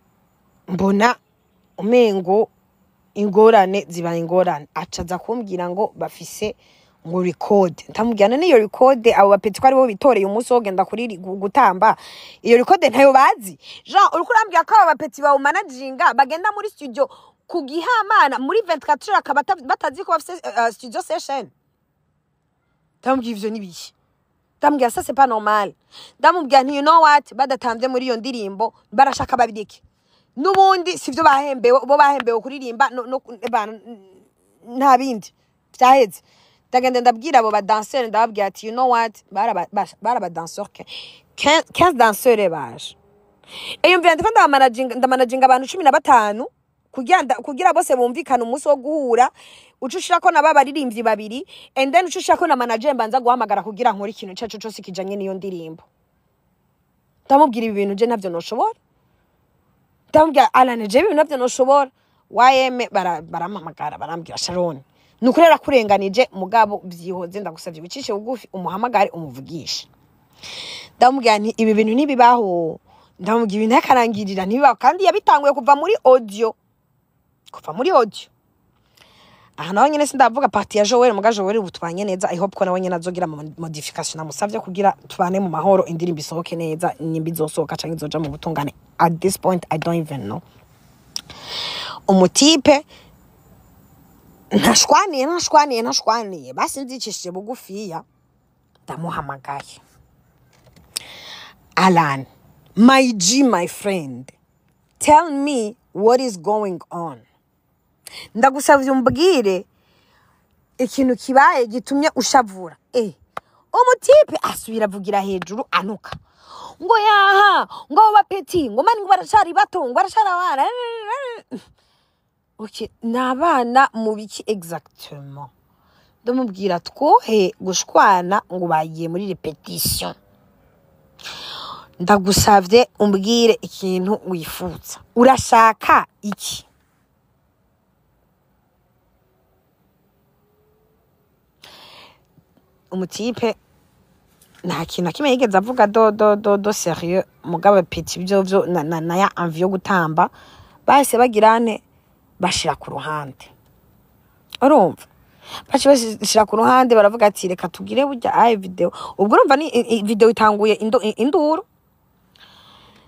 mbona umengo ingorane ziba ingorane, acaza kumbwira ngo bafise ngo record. Ndamubwira none iyo record abo bapeti ko aribo bitoreye umunsi wo genda kuri gutamba, iyo record ntayo bazi? Jean, uriko urambwira ko abo bapeti bawumanaginga bagenda muri studio ku gihamana muri 24 heures akaba batazi ko bafise studio session? Ndamubwira ivyo nibiki? Ndamubwira ça c'est pas normal. Ndamubwira nti you know what, badatamvye muri iyo ndirimbo barashaka babireke, n'ubundi sivyo bahembewe, bo bahembewe kuririmba no bana, nta bindi vyaheze. Ndagenda ndabwira abo badanseur, ndababwira ati you know what, baraba danseur 15 danseurs baje. Iyo mvira ndiko ndamanaginga abantu 15 kugira bose bumvikane umunsi wo guhura, uca ushirako na ba baririmbyi babiri, and then uca ushirako na manager mbanza guhamagara kugira nkore ikintu ico arico cose kijanye n'iyo ndirimbo. Ndamubwira ibi bintu je ntavyo noshobora. Ndamubwira Alan, je ibi bintu ntavyo noshobora. YM barampamagara barambwira Sharon, nukuri arakurenganije, mugabo vyihoze, ndagusavye wicishe bugufi umuhamagare umuvugishe. Ndamubwira nti ibi bintu ntibibaho. Ndamubwira ibintu yakarangirira ntibibaho, kandi yabitanguye kuva muri audio, kuva muri audio. Aha naho nyene sindavuga partie ya Joel, muga Joel ubu tubanye neza. I hope ko nawe nyene azogira ama modification namusavye kugira tubane mu mahoro, indirimbo isohoke neza, nimba izosohoka canke izoja mu butungane. At this point I don't even know. Umutipe ntashwaniye, ntashwaniye, ntashwaniye, basi nzicishije bugufiya ndamuhamagaye. Alan, my G, my friend, tell me what is going on. Ndagusavye umbwire ikintu kibaye gitumye ushavura. Umutipe asubira avugira hejuru anuka ngo yaha, ngo abo bapeti ngo mani ngo baracari bato, ngo baracari abana. Okay, ni abana mu biki exactement? Ndamubwira twohe gushwana ngo bagiye muri répétition. Ndagusavye umbwire ikintu wifuza, urashaka iki? Umutipe nta kintu na kimwe yigeze avuga de sérieux, mugabo peti byo byo na ya envie yo gutamba bahise bagirane bashira ku ruhande. Urumva baci bashira ku ruhande, baravuga ati reka tugire burya aye video. Ubwo urumva ni video itanguye induru.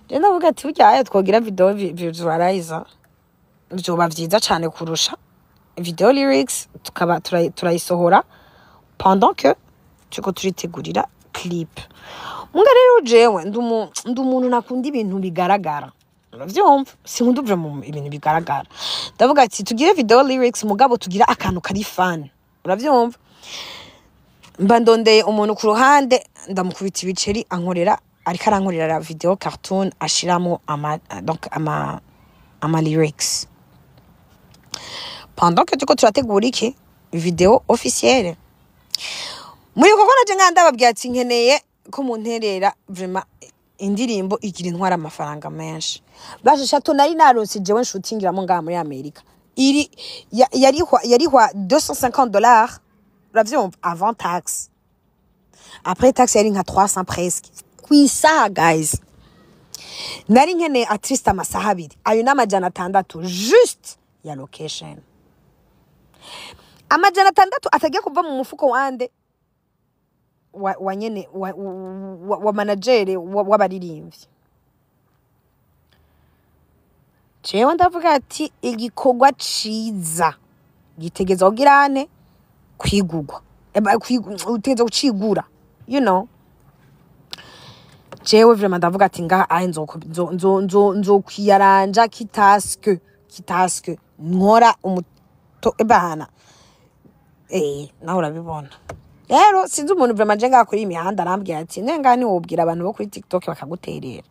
Je ndavuga ati burya aye twogira video visualizer vyoba vyiza cane kurusha video lyrics, tukaba turayisohora pendant que turiko turitegurira clip. Munga rero jewe ndi umuntu nakunda ibintu bigaragara, uravyumva, sinkunda uva mu ibintu bigaragara. Ndavuga ati tugire video lyrics, mugabo tugira akantu kari fun, uravyumva. Mba ndondeye umuntu ku ruhande, ndamukubita ibiceri, ankorera, ariko arankorera la video cartoon ashiramo ama donc ama lyrics pendant que turiko turategura iki video officielle. Muri koko naje nga ndababwira ati nkeneye ko munterera vraiment indirimbo igira intwara amafaranga menshi. Bashe château nari naronse jewe nshutingiramo ngaha muri Amerika iri yarihwa $250, uravyumva, avant taxe. Après taxe yari nka 300 presque kwisaha. Guys, nari nkeneye at least amasaha 2, ayo n'600 juste ya location, 600 atagiye kuva mu mufuko wande wa nyene wa manager w'abaririmbyi. Jewe ndavuga ati igikorwa ciza gitegeza kugirane kwigugwa, utegeza kucigura, you know. Jewe vraiment ndavuga ati ngaha ahe nzokwiyaranja kitaske nkora umuto ebana, nawe urabibona rero. Sinzi umuntu vraiment je ngaha kuri iyi mihanda arambwira ati nenga ntiwobwira abantu bo kuri TikTok bakaguterera.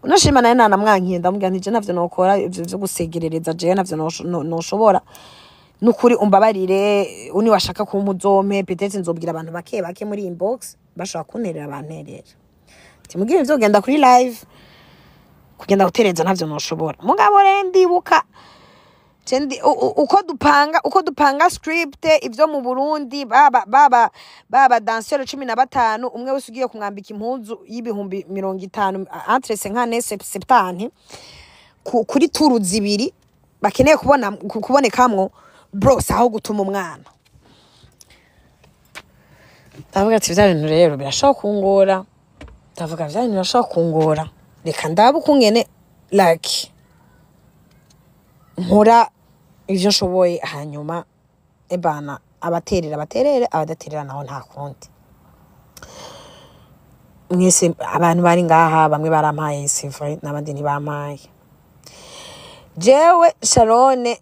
Unashima naye nanamwankiye, ndamubwira nti je ntavyo nokora ivyo vyo gusegerereza, jewe ntavyo noshobora nukuri, umbabarire. Uni washaka kumpa uzompe, peut-être nzobwira abantu bake bake muri inbox bashobora kunterera banterera. Timubwire ivyo kugenda kuri live kugenda gutereza ntavyo noshobora. Mugabo rero ndibuka uko dupanga script ivyo mu Burundi, baba danseur 15, umwe wese ugiye kumwambika impuzu y'50,000, entre 50 70 kuri turu zibiri bakeneye kubona kubonekamwo, bro, saho gutuma umwana. Ndavuga ati vya bintu rero birashobora kungora, ndavuga vya bintu birashobora kungora, reka ndabe ukungene like nkora ivyo nshoboye, hanyuma ebana abaterera baterere, abadaterera naho nta kundi. Mwese abantu bari ngaha, bamwe barampaye, c'est vrai, n'abandi ntibampaye. Jewe Sharone,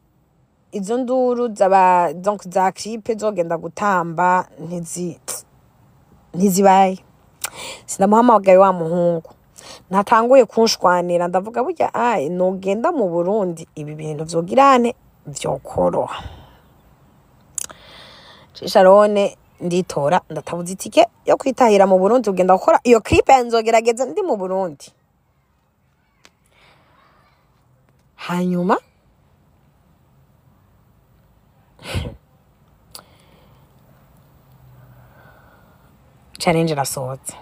izo nduru zaba donc za clip zogenda gutamba ntizibaye. Sinamuhamagaye wa muhungu natanguye kunshwanira. Ndavuga burya ayi nogenda mu Burundi ibi bintu vyogirane vyokoroha. Sharone nditora, ndatabuza itike yo kwitahira mu Burundi kugenda gukora iyo clip, nzogerageza ndi mu Burundi. Hanyuma challenge irasohotse,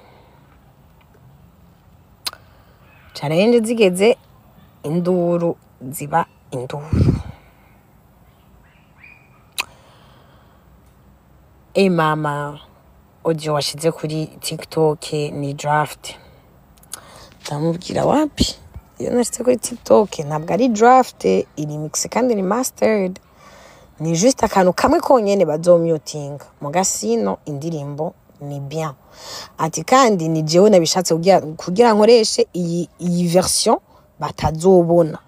challenge zigeze induru ziba induru. E mama, audio washize kuri TikTok ni draft. Ndamubwira wapi, iyo nashize kuri TikTok ntabwo ari draft, iri mix kandi ni mastered, ni juste akantu kamwe konyene bazomutinga muga, sino indirimbo ni bien. Ati kandi ni jewe nabishatse kugira nkoreshe iyi version batazobona,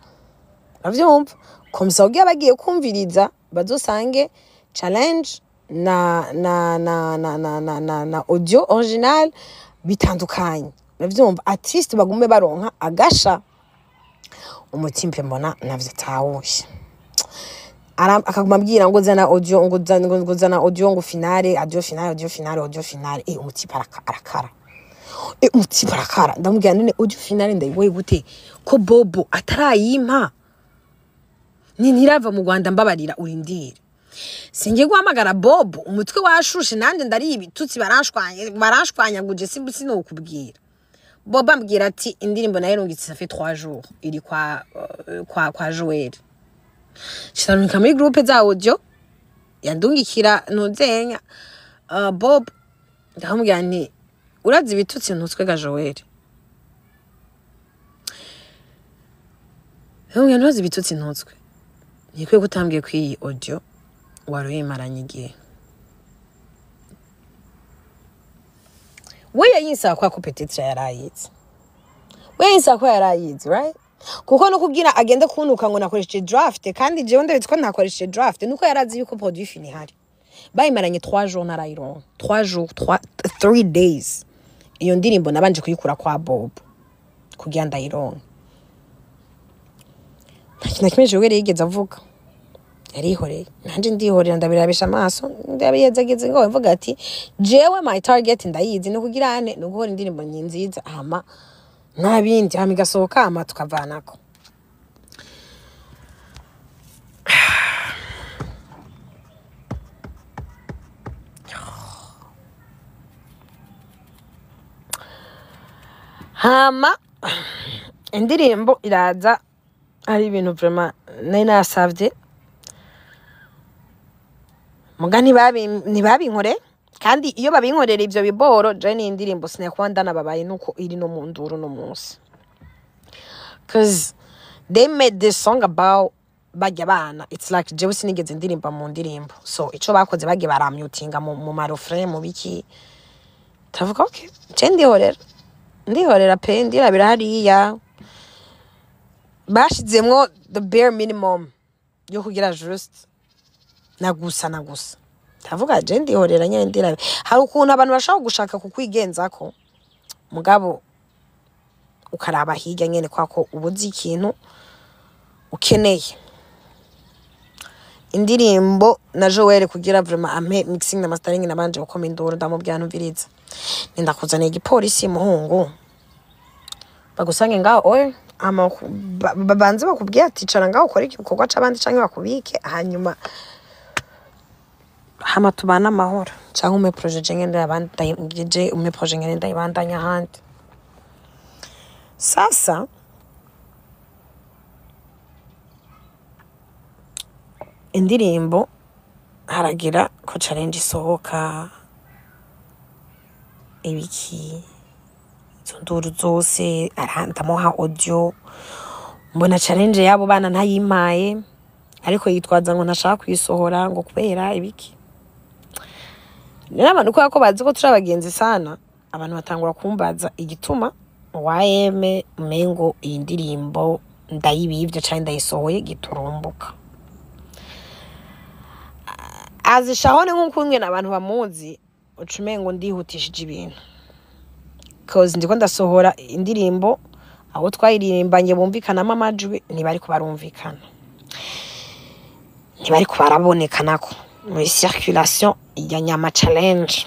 uravyumva, comme ça kugira bagiye kumviriza bazosange challenge na audio original bitandukanye, uravyumva, at least bagume baronka agasha. Umutimpe mbona navyo atawuye. Akaguma ambwira ngo zana audio, ngo zana audio, ngo finale, audio finale, audio finale, audio finale. Umutipe arakara, umutipe arakara. Ndamubwira none audio finale ndayiboye gute ko Bobo atarayimpa, ni ntirava mu Rwanda? Mbabarira urindire, singiye guhamagara Bobo, umutwe washushe nanjye ndari ibitutsi baranshwanye, baranshwanyaguje, sinokubwira. Bobo ambwira ati indirimbo nayo irungitse, ça fait 3 jours iri kwa Joel. Shirarungika muri groupe za audio yandungikira ntuzenya Bob. Ndamubwira nti urazi ibitutsi ntutswe ga Joel? Ndamubwira ntuzi ibitutsi ntutswe, nikwiye kutambwiye ko iyi audio wari uyimaranye igihe. We yayinsaba kwa ko peut-être yarayizi, we yayinsaba ko yarayizi, right? Kuko no kubwira agende kuntuka ngo nakoresheje draft kandi jewe ndabizi ko ntakoresheje draft, nuko yarazi yuko produit fini ihari. Bayimaranye 3 jours narayironka, 3 jours, 3 3 days. Iyo ndirimbo nabanje kuyikura kwa Bob kugira ndayironke. Nta kintu na kimwe jewe yigeze avuga, yarihoreye, nanje ndihorera, ndabirabisha amaso, ndabiyezageze ngo mvuga ati jewe my target ndayizi, ni kugira ane, ni uguhora indirimbo nziza, hama nta bindi, hama igasohoka, hama tukavanako. Hama indirimbo iraza ari ibintu vraiment nari nasavye, muga ntibabinkore. Kandi iyo babinkorera ivyo biboro, je ni indirimbo sinakuba ndanababaye nuko iri no mu nduru no munsi, cause They made this song about barya bana. It's like jewe sinigeze ndirimba mu ndirimbo, so ico bakoze bagiye baramyutinga mu marofre mu biki. Ndavuga okay, je ndihorera, ndihorera pe, ndirabira hariya bashizemwo the bare minimum yo kugira just na gusa na gusa. Ndavuga je ndihorera nyene, ndirabira. Hari ukuntu abantu bashobora gushaka kukwigenzako, mugabo ukaraba hirya nyene, kwako ubuze ikintu ukeneye. Indirimbo na Joel kugira vraiment ampe mixing na mastering, nabanje gukoma induru, ndamubwira: "Ntumviriza, ndakuzaniye igipolisi muhungu, bagusange ngaho oye, ama babanze bakubwire ati icara ngaho ukore igikorwa c'abandi, canke bakubike, hanyuma hama tubane amahoro, canke umpe projet je ngende ndayabandanye, umpe projet ngende ndayibandanya ahandi." Sasa indirimbo haragira ko challenge isohoka, ibiki, izo nduru zose, ndamuha audio, mbona challenge y'abo bana ntayimpaye, ariko yitwaza ngo ntashaka kuyisohora ngo kubera ibiki. Rero abantu kubera ko bazi ko turi abagenzi sana, abantu batangura kumbaza igituma YM umengo iyi ndirimbo ndayibivye canke ndayisohoye giturumbuka. Azishaho nk'uko umwe abantu bamuzi, uca umengo ndihutishije ibintu, cause ndiko ndasohora indirimbo abo twayiririmbanye bumvikanamo amajwi ntibariko barumvikana, ntibariko baraboneka nako muri circulation ya nyama challenge.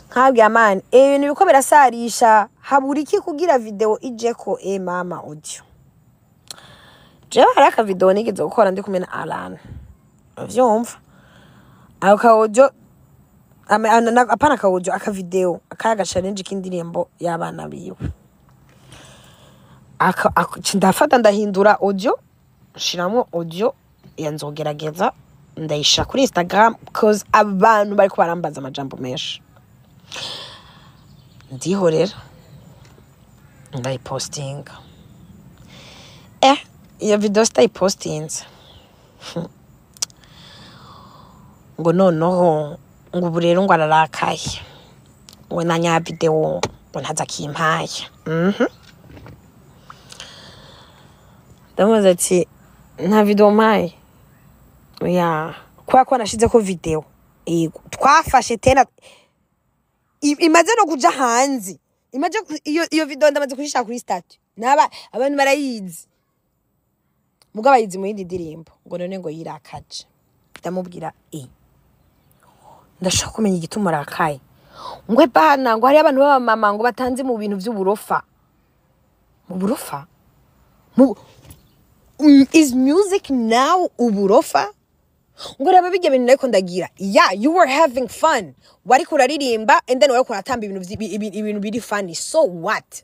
Nkabwira mani ibintu biriko birasarisha, habura iki kugira video ijeko? E mama, audio jewe hari aka video nigeze gukora ndi kumwe na Alan, uvyumva ako ka audio, apana aka audio, aka video akayaga challenge k'indirimbo y'abana biwe. Ndafata ndahindura audio, nshiramwo audio ya nzogerageza, ndayishira kuri Instagram, cause abantu bariko barambaza amajambo menshi. Ndihorera, ndayipostinga. Iyo video sitayipostinze, ngo noneho ngo ubu rero ngo ararakaye, ngo na nya video ngo ntaza akimpaye. Ndamubaza ati: "Nta video mpaye ya kubera ko nashizeko video?" Yego, twafashe tena imaze no kuja hanze, imaze iyo video ndamaze kuyishira kuri statut, naba abantu barayizi, mugabo ayizi mu yindi ndirimbo. Ngo none ngo yirakaje. Ndamubwira: "Ndashaka kumenya igituma urakaye." Ngo bana, ngo hariyo abantu b'abamama ngo batanze mu bintu vy'uburofa, mu burofa mu is music now uburofa? Ngo raba bijya bintu nariko ndagira. Yeah, you were having fun, wariko uraririmba and then wariko uratamba ibintu ibintu biri funny, so what?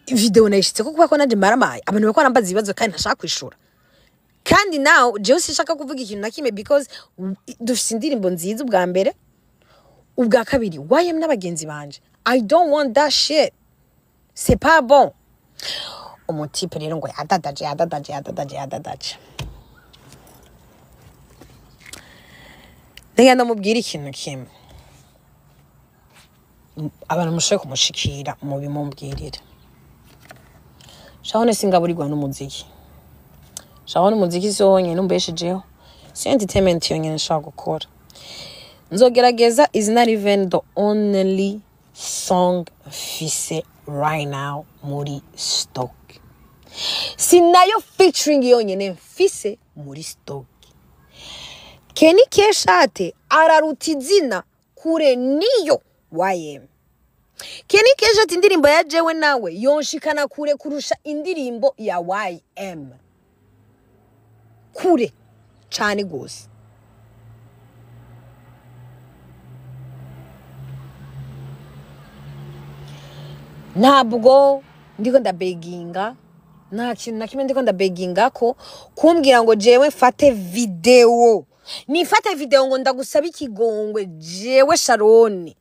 Video nayishitse ko kubera ko nanje maramaye, abantu bariko barambaza ibibazo kandi ntashaka kwishura. Kandi now jewe sinshaka kuvuga ikintu na kimwe, because dufise indirimbo nziza ubwa mbere, ubwa kabiri YM n'abagenzi banje. I don't want that shit, c'est pas bon. Umutipe rero ngo yadadaje, yadadaje, yadadaje, yadadaje. Ndagenda ndamubwira ikintu kimwe: abantu mushoboye kumushikira mubimumbwirire. Shaho singaburirwa n'umuziki, shaho n'umuziki si wonyene umbeshejeho, si entertainment yonyene nshobora gukora. Nzogerageza is not even the only song mfise right now muri stock, si nayo featuring yonyene mfise muri stock. Kenny Keshate araruta izina kure niyo YM. Kenny Keshate indirimbo ya jewe nawe yonshikana kure kurusha indirimbo ya YM, kure cane gose. Ntabwo ndiko ndabeginga, nta kintu na kimwe ndiko ndabeginga ko kumbwira ngo jewe mfate video, nifate video ngo ndagusaba ikigongwe. Jewe Sharoni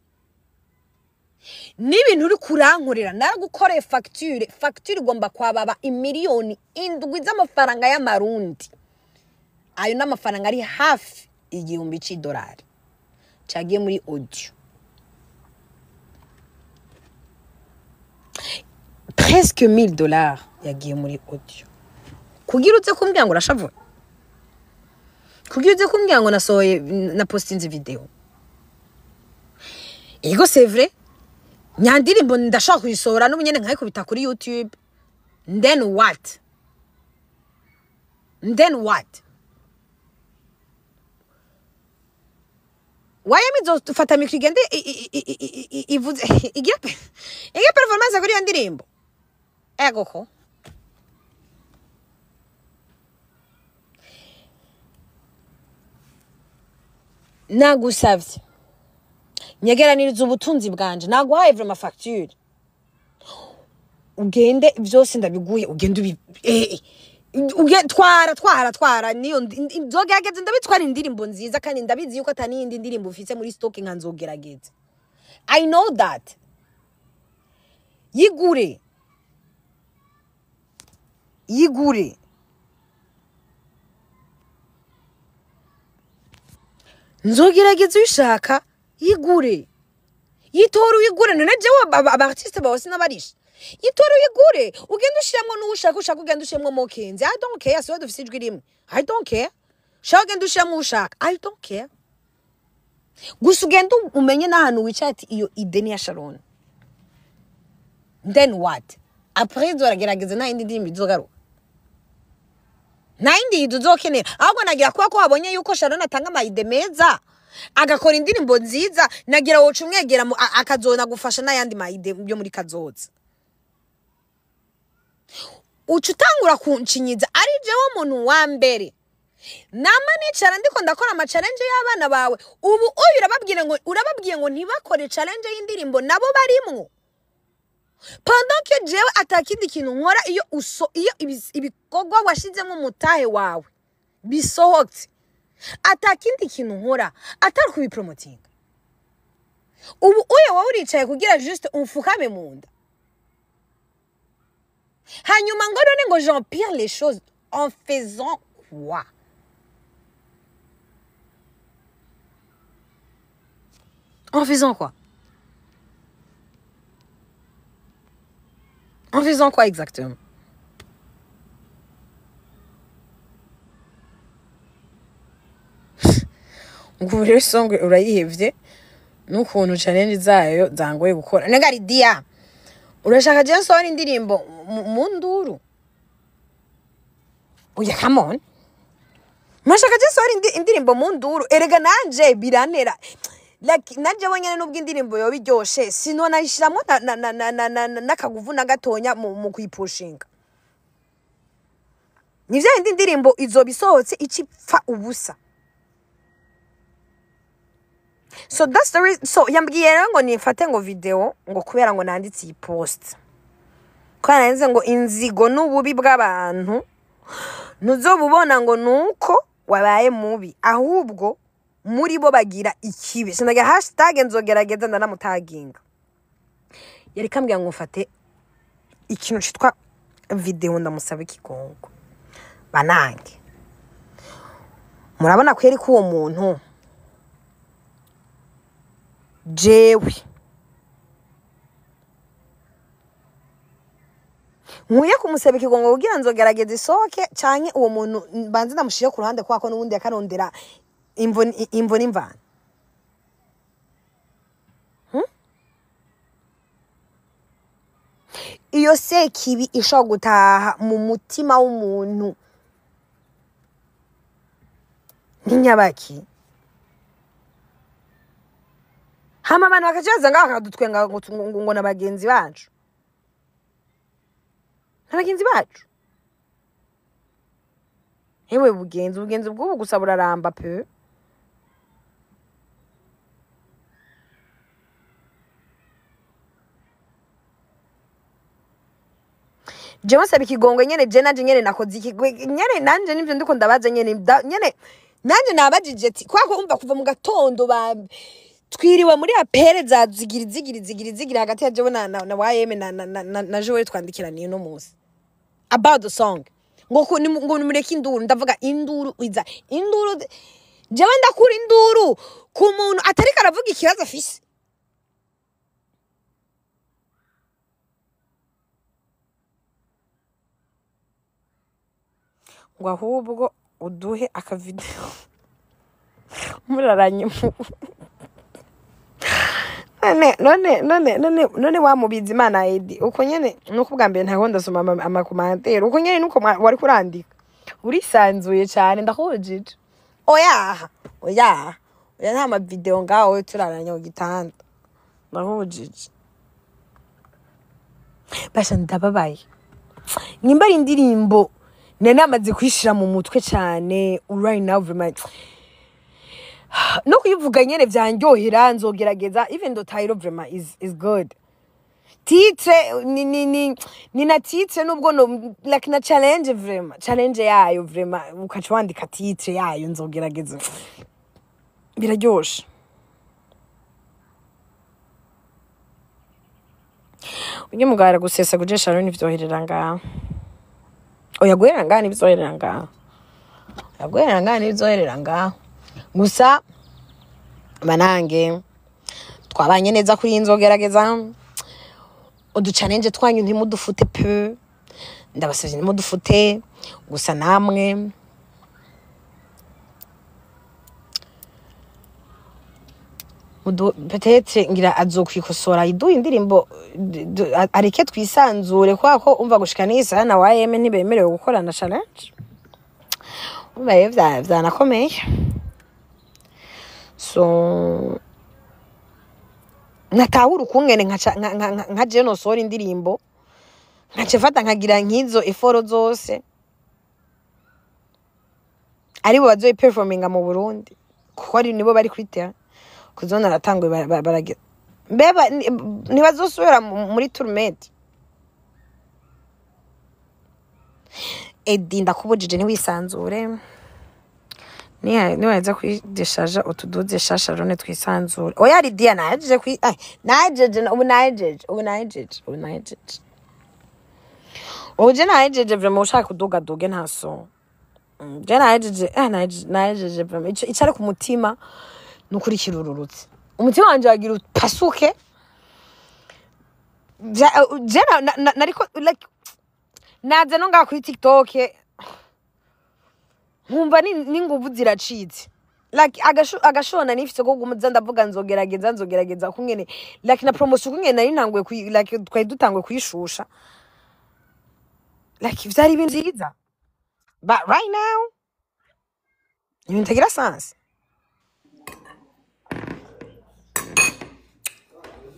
N'ibintu uri kurankorera, naragukoreye facture. Facture igomba kwababa 7 miliyoni z'amafaranga y'amarundi. Ayo n'amafaranga ari hafi 1000 c'idolari cagiye muri audio, presque 1000 dollars yagiye muri audio, kugira uze kumbwira ngo urashavura, kugira uze kumbwira ngo nasohoye na postinze video. Ego, c'est vrai, nyandirimbo ndashaka kuyisohora n'ubu nyene nkayikubita kuri YouTube. Then what? Then what? Wayemi izofata micro, igende ivuze, igire performance kuri iyo ndirimbo? Ego ko nagusavye, nyegeraniriza ubutunzi bwanje. Naguhaye vraiment facture, ugende byose ndabiguhe, ugende ubi twara, twara, twara niyo nzogerageza ndabitwara. Indirimbo nziza, kandi ndabizi yuko atani yindi ndirimbo ufise muri stock nka nzogerageza. I know that. Yigure, yigure. Nzogerageza uyishaka, yigure, yitora uyigure. None jewe aba artiste bawe sinabarisha? Yitora uyigure, ugende ushiramwo n'uwushaka. Ushaka ugende ushiremwo Mokenzi, I don't care. Siwe dufise ijwi rimwe, I don't care. Shaka ugende ushiremwo uwushaka, I don't care. Gusa ugende umenye n'ahantu wicaye ati iyo idée ni ya Sharon. Then what? Après izoragerageza, nta yindi ndirimbo izogaruka, nta yindi yindi uzokenera. Ahubwo nagira kuba ko wabonye yuko Sharon atanga ama idées meza, agakora indirimbo nziza, nagira woca umwegera akazona gufasha n'ayandi ma idées yo muri kazoza. Uca utangura kunshinyiza, ari jewe muntu wa mbere nama nicara ndiko ndakora ama challenge y'abana bawe. Ubu uyu urababwiye ngo ntibakore challenge y'indirimbo nabo barimwo, pendant que jewe atakindi kintu nkora. Iyo uso iyo ibikorwa washizemo umutahe wawe bisohotse, atakindi kintu nkora atari kubipromotinga. Ubu uyo wowe uricaye kugira juste umfukame mu nda, hanyuma ngo none ngo j'empire les choses en faisant quoi? En faisant quoi? En faisant quoi exactement? Ubu rero song urayihevye n'ukuntu challenge zayo zangoye gukora. Nenga Lidia, urashaka je nsohora indirimbo mu nduru? Oya, come on. Mashaka je nsohora indirimbo mu nduru? Erega nanje birantera, like nanje bonyene, nubwo indirimbo yoba iryoshe, sinonayishiramwo n'akaguvu na gatonya mu kuyipushinga. Ni vya yindi ndirimbo izoba isohotse icipfa ubusa. So that's the reason. So yambwiye rero ngo nifate ngo video, ngo kubera ngo nanditse iyi post, kubera nanditse ngo inzigo n'ububi bw'abantu ntuzobubona ngo nuko wabaye mubi, ahubwo muri bo bagira ikibi. Sinagira hashtag nzogerageza, ndanamutaginga. Yari kambwira ngo mfate ikintu citwa video ndamusaba ikigongo. Banange, murabona kweri ko uwo muntu jewe nkwiye kumusaba ikigongo kugira nzogerageza isohoke, canke uwo muntu mbanze ndamushire ku ruhande, kubera ko n'ubundi yakarondera imvo imvo n'imvano? Iyo sekibi ishobora gutaha mu mutima w'umuntu n'inyabaki, hama abantu bakaca ngaho bakadutwenga ngo na bagenzi bacu, na bagenzi bacu. Hewe bugenzi, ubugenzi bw'ubu gusa buraramba pe. Jewe nsaba ikigongwe nyene, je nanje nyene nakoze ikigwe nyene, nanje nivyo ndiko ndabaza nyene, nyene nanje nabajije ati kubera ko umva kuva mu gatondo ba Twiriwe muri appels za zigiri zigiri zigiri zigiri hagati ya jewe na YM na Joel, twandikiraniye no munsi about the song, ngo ngo nimureke induru. Ndavuga induru iza induru, jewe ndakura induru ku muntu atariko aravuga ikibazo afise. Ngo ahubwo uduhe akavideo muraranye mu none none none none none wamubiza Imana Edi, uko nyene nuko ubwa mbere ntaho ndasoma amacommentaires, uko nyene nuko wari kurandika urisanzuye cyane. Ndakubujije, oya, oya, oya, nta mavideo ngaho turaranye ku gitanda. Ndakubujije basha, ndababaye. Nimba ari indirimbo nari namaze kuyishira mu mutwe cyane, right now vraiment no kuyivuga nyene vyanryohera. Nzogerageza, even though title vraiment is good, titre ni na titre, nubwo no like na challenge, vraiment challenge yayo, vraiment ukaca wandika titre yayo, nzogerageza, biraryoshe. Ujye mugara gusesa gujesha rero, ntivyoherera ngaha. Oya, guherera ngaha ntivyoherera ngaha. Oya, guherera ngaha ntivyoherera ngaha. Gusa banange twabanye neza kuri iyi, nzogerageza. Uduchallenge twanyu ntimudufute pe, ndabasavye, ntimudufute. Gusa namwe peut-être ngira azokwikosora, iduha indirimbo, areke twisanzure, kubera ko umva gushika n'isaha na YM ntibemerewe gukorana challenge. Umva rero vyanakomeye, so natahura ukungene nka je nosohora indirimbo, nkaca mfata nkagira nk'izo efforts zose, aribo bazoyiperforminga mu Burundi, kuko ari nibo bari kuri terrain. Kuzona aratanguye baragira mbeba ntibazosubira muri tourment. Edi, ndakubujije, ntiwisanzure. Niwaheza kwideshaja utuduze shasha rone twisanzure. Oya Lidia, nahejeje kwi ay, nahejeje ubu, nahejeje ubu, nahejeje ubu, nahejeje ubu, je nahejeje vraiment. Ushaka kuduga duge, nta so. Je nahejeje, nahejeje, nahejeje vraiment. Ico icari ku mutima nukuri kirururutse, umutima wanje wagira upasuke. Je nariko like naza no ngaha kuri TikTok nkumva n'inguvu ziracitse, like agashona nifise ko gumuza ndavuga nzogerageza, nzogerageza, kungene like na promotion kungene nari ntanguye like twari dutanguye kuyishusha, like vyari ibintu vyiza, but right now ibintu bitagira sense.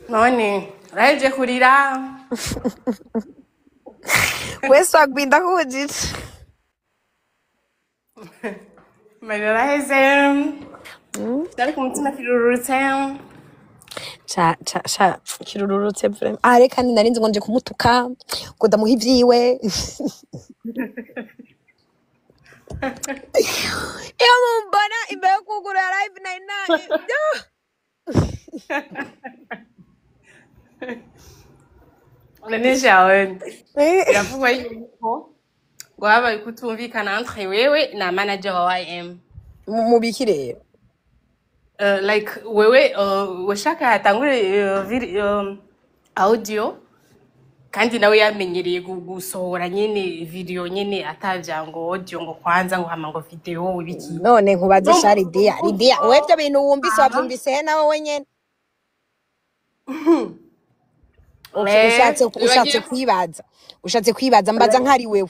None uraheje kurira? Wese wagwinda kubujije. Amarira araheze, byari ku mutima kirururutse. Ca ca ca kirururutse vraiment. Ah, reka nari nzi ngo nje kumutuka, ngo ndamuha ivyiwe. Iyo mumbona imbere yo kugura live nari na None Sharon, biravugwa yuko ngo habaye kutumvikana entre wewe na manager wa YM. Mubiki rero? Like wewe washaka hatangure audio, kandi nawe yamenyereye gusohora nyene video nyene, atavya ngo audio ngo kwanza, ngo hama ngo video ibiki. None nkubaze sha Lidia, Lidia, wewe ivyo bintu wumvise wavyumvise he nawe wenyene? Okay, ushatse ushatse kwibaza, ushatse kwibaza, mbaza nkari wewe.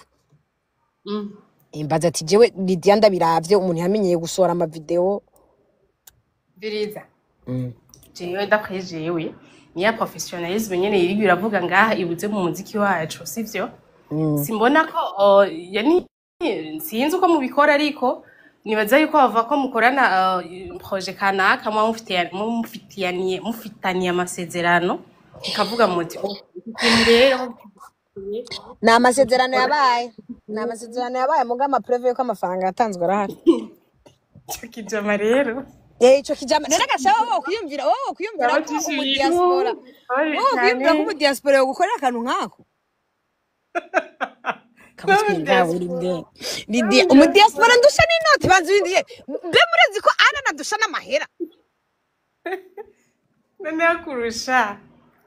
Imbaza ati jewe Lidia ndabiravye, umuntu yamenyeye gusohora amavideo. Biriza jewe, d'après jewe, niya professionnalisme nyene yirigwa iravuga ngaha ibuze mu muziki wacu, sivyo? Simbona ko yani sinzi uko mubikora, ariko nibaza yuko bava ko mukorana projet kanaka, muba mufitaniye amasezerano, mukavuga muti: "Oh, iki kintu rero." Ni amasezerano yabaye, ni amasezerano yabaye, muga amapreuves yuko amafaranga yatanzwe arahari. Ico kijama rero. Eh, ico kijama rero gashaba wowe kwiyumvira ko Abacisha umu ibintu diaspora, babi wowe kwiyumvira ko cyane. umu diaspora yogukorera akantu nk'ako kamutwenga. Diaspora. Uri umu diaspora ndusha n'inoti, banza urindiye mbe murezi ko ana nadusha n'amahera. None yakurusha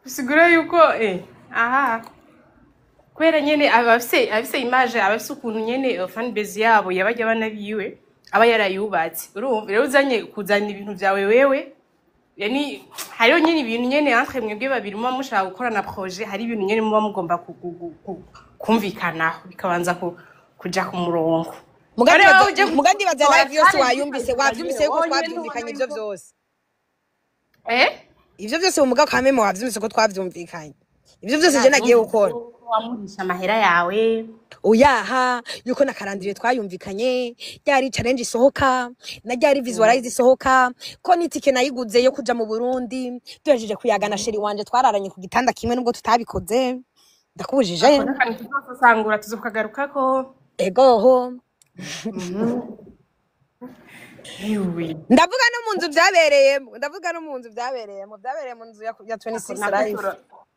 bisigura yuko aha kubera nyene aba afise image, aba afise ukuntu nyene fan base yabo yabajya abana biwe aba yarayubatse. Urumva rero uzanye kuzana ibintu vyawe wewe, yani hariho nyene ibintu nyene entre mwebwe babiri muba mushaka gukorana projet, hari ibintu nyene muba mugomba kumvikanaho bikabanza kuja ku murongo. Mugandi None baza wowe uje mugandi baza gutora live yose challenge wayumvise, wavyumvise yuko wonyene twavyumvikanye ubona ivyo yuko vyose. Ivyo vyose mu mugabo kameme wavyumvise ko twavyumvikanye ivyo vyose je nagiye gukora. Wamurisha amahera yawe. Oyaha, yuko na calendrier twayumvikanye, ryari challenge isohoka na ryari visualize isohoka, ko n'itike nayiguze yo kuja mu Burundi tuhejeje kuyagana. Chéri wanje twararanye ku gitanda kimwe nubwo tutabikoze, ndakubujije. Ako n'akantu tuzosangura tuzokagarukako. Egoho. Ewe. Ndavuga no mu nzu vyabereyemo, ndavuga no mu nzu vyabereyemo, vyabereye mu nzu ya Ako 26 nako live.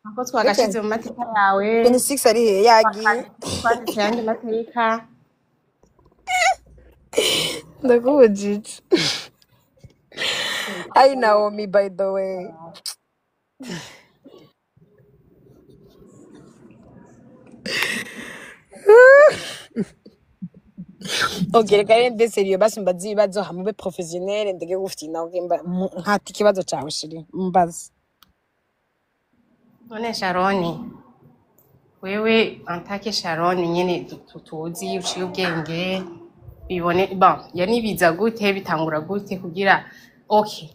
Nako twagashize mu mateka yawe. 26 ari he yagiye? Twanditse ayandi mateka. Ndakubujije. Hi Naomi, by the way. Ok, reka rero mbe sérieux basi, mbaze ibibazo hamube professionnel, ndeke gufyina. Okay, nkata ikibazo cawe chéri, mbaze. None Sharoni, wewe antake Sharoni nyene tuzi uciye ubwenge, bibone bon yani biza gute, bitangura gute kugira okay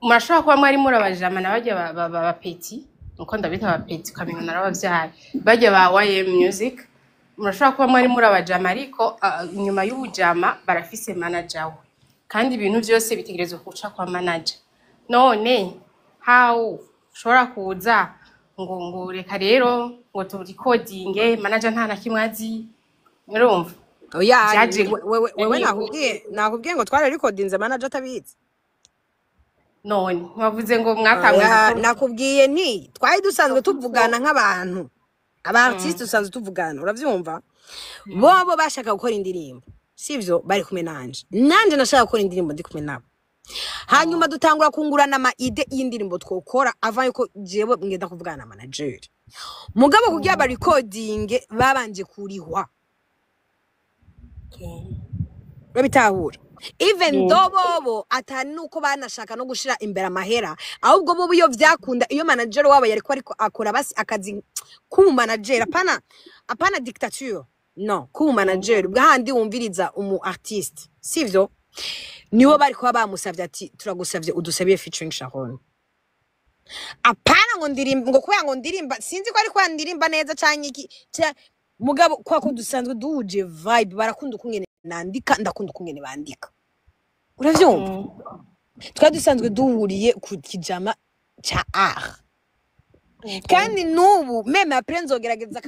murashobora kuba mwari murabajama na barya ba petit, nuko ndabita ba petit ukamenga narabavyaye, barya ba YM Music, murashobora kuba mwari murabajama, ariko inyuma y'ubujama barafise manager we, kandi ibintu vyose bitegerezwa guca kwa manager. None how ushobora kuza ngo reka rero ngo turikodinge, manager nta na kimwe azi, murumva? Oya. Vyaje Wewe yani nakubwiye ngo twararikodinze manager atabizi. None ntiwavuze ngo mwatanguye Oya, gukora? Nakubwiye nti twari dusanzwe tuvugana nk'abantu aba artiste dusanzwe tuvugana, uravyumva? Bobo bashaka gukora indirimbo, sivyo? Bari kumwe nanje, nanje nashaka gukora indirimbo ndi kumwe nabo. Hanyuma dutangura kungurana ama idées y'indirimbo twokora avant yuko jewe ngenda kuvugana na manager. Mugabo kugira ba recording babanje kurihwa, babitahura, even though bobo atari nuko banashaka no gushira imbere amahera, ahubwo bobo iyo vyakunda, iyo manager wabo yariko ariko akora basi akazi k'umu manager, apana dictature, no k'umu manager bwahandi wumviriza umu artiste, sivyo? Nibo bari kuba bamusavye ati turagusavye udusabiye featuring Sharon, apana ngo ndirimba, ngo kubera ngo ndirimba, sinzi ko ari kubera ndirimba neza canke iki mugabo kwa ko dusanzwe duhuje vibe, barakunda ukungene nandika, ndakunda ukungene bandika, uravyumva? Twari dusanzwe duhuriye ku kijama ca art. Kandi n'ubu même après nzogerageza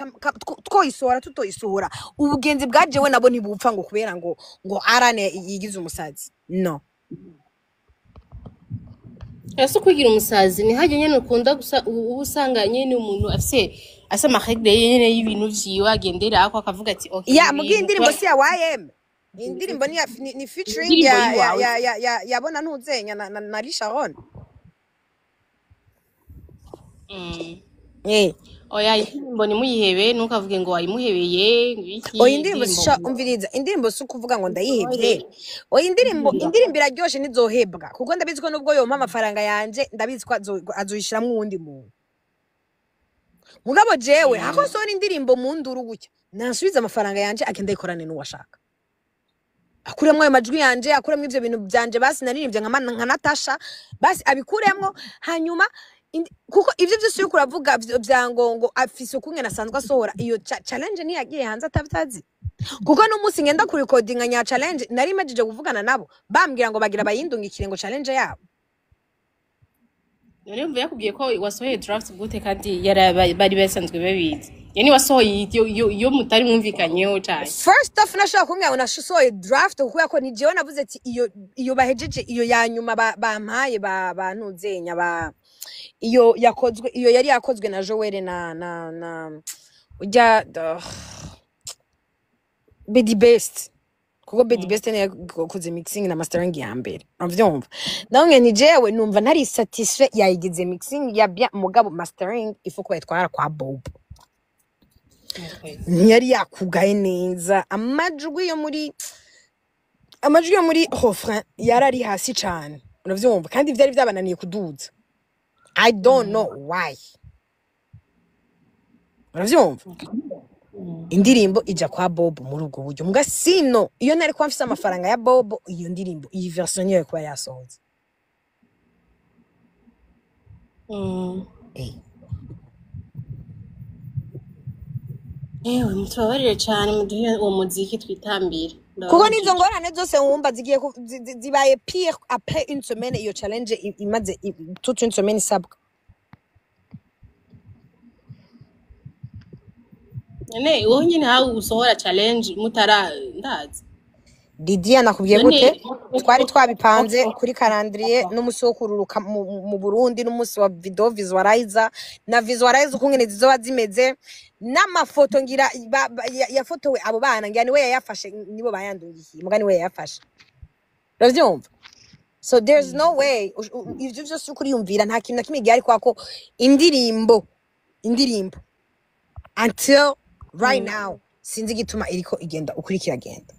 twoyisohora tutoyisohora, ubugenzi bwa jewe nabo ntibupfa ngo kubera ngo arane yigize umusazi, no. Ese ukwigira umusazi ni hajya nyene ukunda gusa uba usanga nyene umuntu afise ama règles nyene y'ibintu vyiwe agenderako, akavuga ati okay, Ya ibi mugiye bintu indirimbo si ya YM, indirimbo ni featuring indirimbo ya ya yiwawe. ya yabona ntuzenya na Sharon. Oya, indirimbo nimuyihebe, ntukavuge ngo wayimuhebeye ngo iki. Oya, indirimbo indirimbo sha, umviriza, indirimbo si ukuvuga ngo ndayihebye. Oya, indirimbo iraryoshe, ntizohebwa, kuko ndabizi ko nubwo yompa amafaranga yanje, ndabizi ko azoyishiramwo uwundi muntu. Mugabo jewe hako sohora indirimbo mu nduru gutya, nansubiza amafaranga yanje, agenda ayikorane n'uwashaka, akuremwo ayo majwi yanje, akuremwo ivyo bintu vyanje basi naririmbye nka Natasha, basi abikuremwo. Hanyuma kuko ivyo vyose uriko uravuga vya ngo afise ukungene asanzwe asohora iyo challenge, ntiyagiye hanze atavyazi, kuko n'umunsi ngenda kurikodinga nya challenge nari majije kuvugana nabo, bambwira ngo bagira bayindungikire ngo challenge yabo. None mvuye yakubwiye ko wasohoye draft gute kandi bari basanzwe babizi? Yani wasohoye iyo mutari mwumvikanyeho cyane. First off, nashobora kumbwira ngo nashosoye draft kubera ko ni jewe navuze ati iyo bahejeje iyo ya nyuma bampaye bantuzenya ba iyo yakozwe, iyo yari yakozwe na Joel na ujya Bedi Best, kuko Bedi Best niyo yakoze mixing na mastering ya mbere, uravyumva? Nawe ni jewe numva ntari satisfait, yayigize mixing ya bien, mugabo mastering ifu ko bayitwara kwa Bob. Ntiyari yakugaye neza, amajwi yo muri refrain yari ari hasi cane, uravyumva? Kandi vyari vyabananiye kuduza, I don't know why, uravyumva? Indirimbo ija kwa Bob muri ubwo buryo. Muga sino iyo nari kuba mfise amafaranga ya Bob, iyo ndirimbo, iyi version niyo kuba yasohotse. Ewe, mutubabarire cyane, muduhe uwo muziki twitambire. Kuko n'izo ngorane zose wumva zigiye zibaye pire après une semaine, iyo challenge imaze toute une semaine isabwa. None wowe nyine hawe usohora challenge mutara ndazi. Didier, nakubwiye None gute? Twari twabipanze kuri calendrier n'umunsi wo kururuka mu Burundi, n'umunsi wa video visualizer na visualizer ukungene zizoba zimeze, n'amafoto ngira yafotowe abo bana, ngira niwe yayafashe, nibo bayandungikiye, muga niwe yayafashe, uravyumva? So there's no way ivyo vyose uriko uriyumvira, nta kintu na kimwe gihari, kubera ko indirimbo until right now sinzi igituma iriko igenda ukuri kiragenda,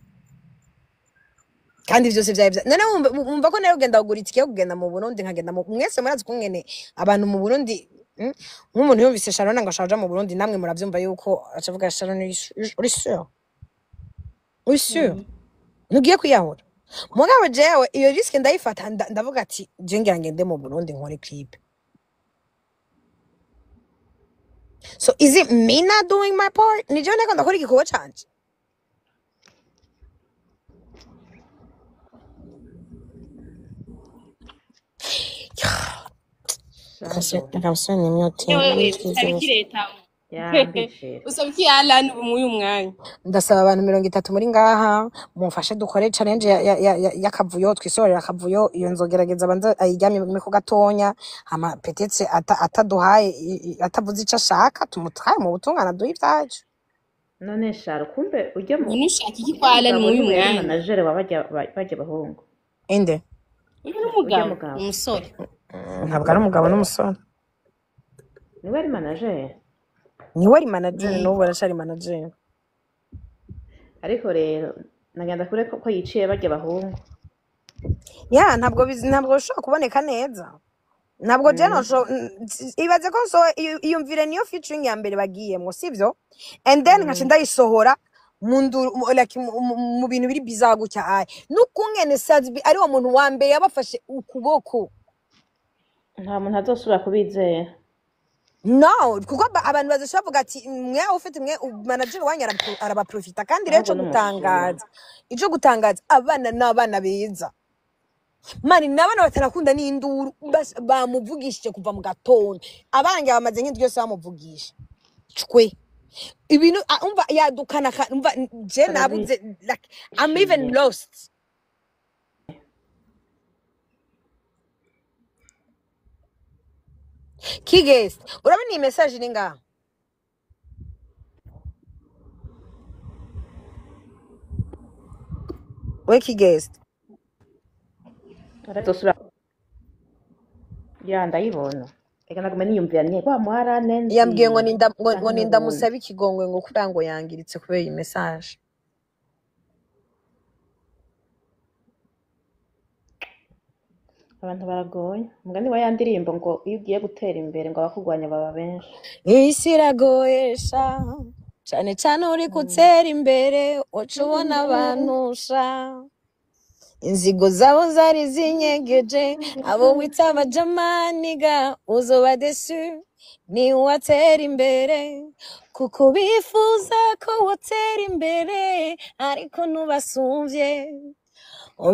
kandi vyose vyari none wumva ko nawe ugenda kugura itike yo kugenda mu Burundi, nkagenda mu mwese murazi kungene abantu mu Burundi, nk'umuntu yumvise Sharon ngo ashaka kuja mu Burundi, namwe muravyumva yuko acavuga: "Sharon, uri sûr? Uri sûr ntugiye kwiyahura?" Mugabo jewe iyo risque ndayifata, ndavuga ati je ngira ngende mu Burundi nkore clip. So is it me not doing my part? Ni jewe nariko ndakora igikorwa canje. Sharon. Reka nimyote. Wewe usaba iki leta? Yambishira. Usaba iki Alan ubu muri uyu mwanya? Ndasaba abantu 30 muri ngaha mumfashe dukore challenge y'akavuyo, twisorera akavuyo. Iyo nzogerageza banza ayiryamye ko gatonya, hama peut-être ataduhaye atavuze ico ashaka, tumutwaye mu butungane aduhe ivyacu. None Sharo, kumbe ujya mu None ushaka iki ujya kwa Alan mugabo muri uyu niwe yari mwanya? manager wa barya bahungu? Inde? Uyu ni Ujya umugabo, mugabo. umusore. Ntabwo ari umugabo n'umusore. Niwe ari manager. Niwe ari manager, n'ubu aracari manager. Ariko rero nagenda kure ko yiciye barya bahungu. Ya, ntabwo bishobora kuboneka neza, ntabwo je ibaze ko nso iyumvire niyo featuring ya mbere bagiyemwo, sivyo? And then nkaca ndayisohora mu nduru like mu bintu biri bizarre gutya aye, n'ukungene Sadbi ari wo muntu wa mbere yabafashe ukuboko. Nta muntu azosubira kubizera. No, kuko abantu bazoshobora bavuga ati mwe ufite mwe manager wanyu arabaprofita. Kandi rero Ahubwo ico n'umushinga. gutangaza, ico gutangaza, abana n'abana beza mani, n'abana batarakunda n'induru, bamuvugishije kuva mu gatondo, abange bamaze nk'indwi yose bamuvugisha cwe ibintu umva yadukana umva je nabuze, like I'm even Barabishingiye. lost. Kigest, urabona iyi message iri ngaha? We Kigest. Azosubira ya, ndayibona. Reka naguma niyumvira ni wa muharane nzi Yambwiye ngo ninda ngo, canke ngo n'ubundi. Nindamusabe ikigongwe ngo kuriya ngo yangiritse kubera iyi message. Abantu baragoye, umugani wa ya ndirimbo ngo iyo ugiye gutera imbere ngo abakurwanya baba benshi. Isi iragoyesha cane cane uri gutera imbere, uca ubona abantu sha inzigo zabo zari zinyegeje, abo wita abajamaniga uzoba desu ni watera imbere, kuko bifuza ko wotera imbere ariko ntubasumvye,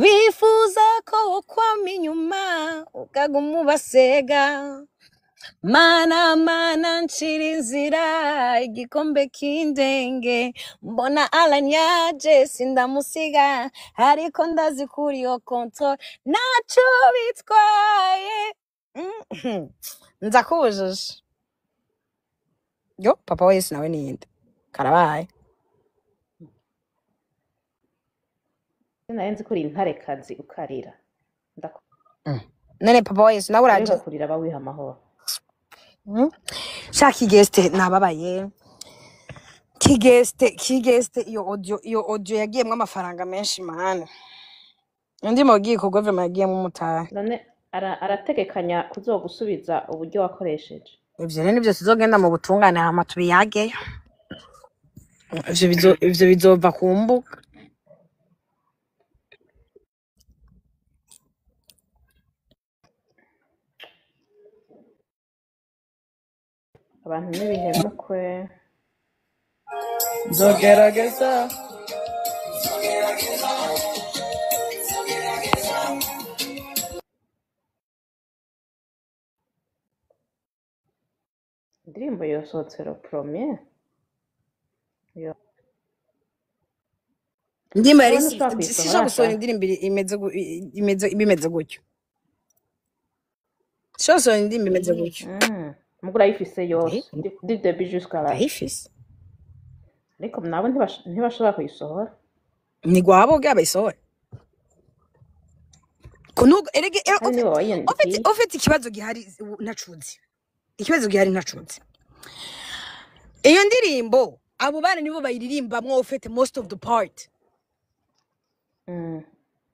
bifuza ko wokwama inyuma. ukaguma ubasega. Mana mana ncira inzira, igikombe kindenge, mbona Alan yaje sindamusiga, ariko ndazi kuri iyo control naco bitwaye. Nza kujuje yo papa wa Yesu nawe ninde karabaye. Nari nzi ko uri intarekazi ukarira. None papa wa Yesu nawe uraje Ndakureka kurira bawiha amahoro. Sha kigeste nababaye. Kigeste iyo audio yagiyemwo amafaranga menshi mana. Undi mu gikorwa vraiment yagiyemwo umutahe. None arategekanya kuzogusubiza uburyo wakoresheje? Ivyo rero nivyo tuzogenda mu butungane hama tubiyageyo. Ivyo bizova ku mbuga. Abantu n'ibihemukwe. Nzogerageza. Indirimbo yosohotse le premier. Yo. Indirimbo yari Wowe ntushobora kuyisohora sinshobora gusohora sha. indirimbo imeze bimeze gutyo. Sinshobora gusohora indirimbo imeze gutyo. Mugo urayifise yose du début jusqu'à la fin. Ndayifise. Ariko nabo ntibashobora kuyisohora. Ni gwabo bwa bayisohora. Kunugo erege Kandi nibo wayiyandikiye. Ofite ikibazo gihari nacuze. Ikibazo gihari nacuze. Iyo ndirimbo abo bana nibo bayiririmbamwo ofite most of the part.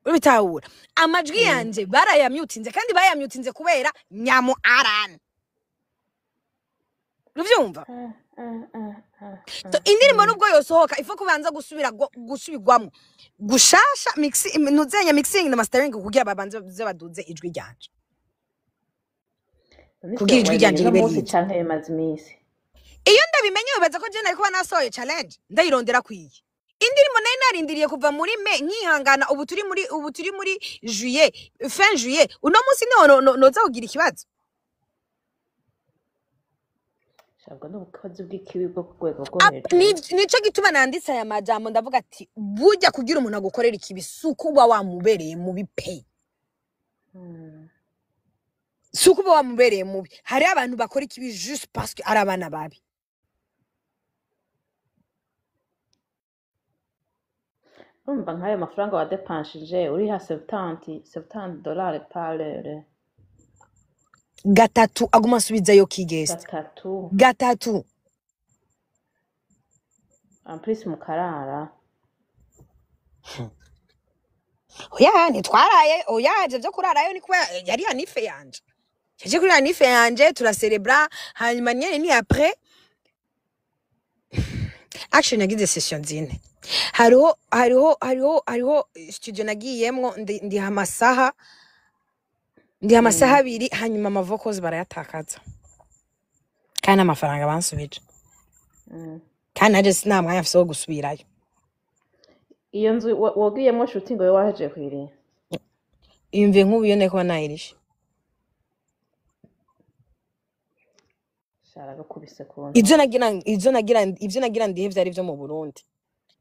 Urabitahura. Amajwi yanje barayamyutinze kandi bayamyutinze kubera nyamu Aran. Uruvyumva? So indirimbo nubwo yosohoka ifo kubanza gusubira gusubirwamwo gushasha mixing nuzenya mixing na mastering kugira babanze baze baduze ijwi ryanje. None Kugira ivyo ijwi ryanje wabimenye uno ribe munsi ryiza. canke bimaze imisi? Iyo ndabimenye wibaza ko je nari kuba nasohoye challenge ndayirondera kwiye. Indirimbo nari narindiriye kuva muri me nkihangana, ubu turi muri juillet, fin juillet. Uno munsi niho noza kugira ikibazo. Shabwa n'ubukozi bw'ikibi bwo ku rwego rwo hejuru. Nico gituma nanditse aya majambo ndavuga ati burya kugira umuntu agukorera ikibi si uko uba wamubereye mubi pe. Si uko uba wamubereye mubi. Hari abantu bakora ikibi juste parce que ari abana babi. Urumva nk'ayo mafaranga wadepanshije uriha $70 par heure. Gatatu aguma asubizayo kigest. Gatatu. Gatatu. En plus mukarara. Oya ntitwaraye, oya ivyo vyo kurarayo ni kubera yari anife yanje. Yaje kuri anife yanje turacelebra hanyuma nyene ni après action yagize session zine. Hariho studio nagiyemwo ndiha amasaha 2 hanyuma ama vocals barayatakaza. Kandi amafaranga bansubije. Kandi naje sina mwanya mfise wo gusubirayo. Iyo nzu wagiyemwo shooting wewe wahejeje kuyiriha? Iyumviye nk'ubu iyo nari kuba nayirishe. Sharagakubise ku Ivyo ntoki. Ivyo nagira ndihe vyari vyo mu Burundi.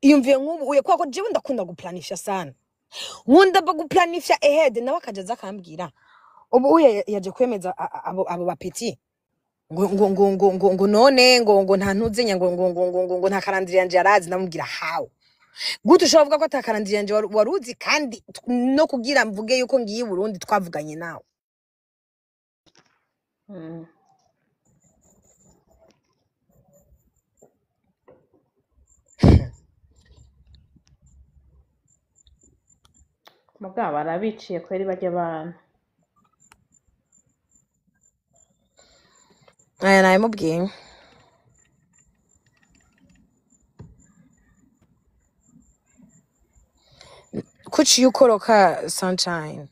Iyumviye nk'ubu uye kubera ko jewe ndakunda guplanifya sana. Nkunda guplanifya ahead nawe akaja aza akambwira. Ubu uye yaje kwemeza abo bapeti ngo none ngo nta ntuzenya ngo nta karandiri yanje yarazi. Ndamubwira how gute ushobora kuvuga ko ata karandiri yanje waruzi kandi no kugira mvuge yuko ngiye i Burundi twavuganye nawe. Mugabo barabiciye kweri barya abantu. Aya nabimubwiye. Kuki ukoroka sunshine?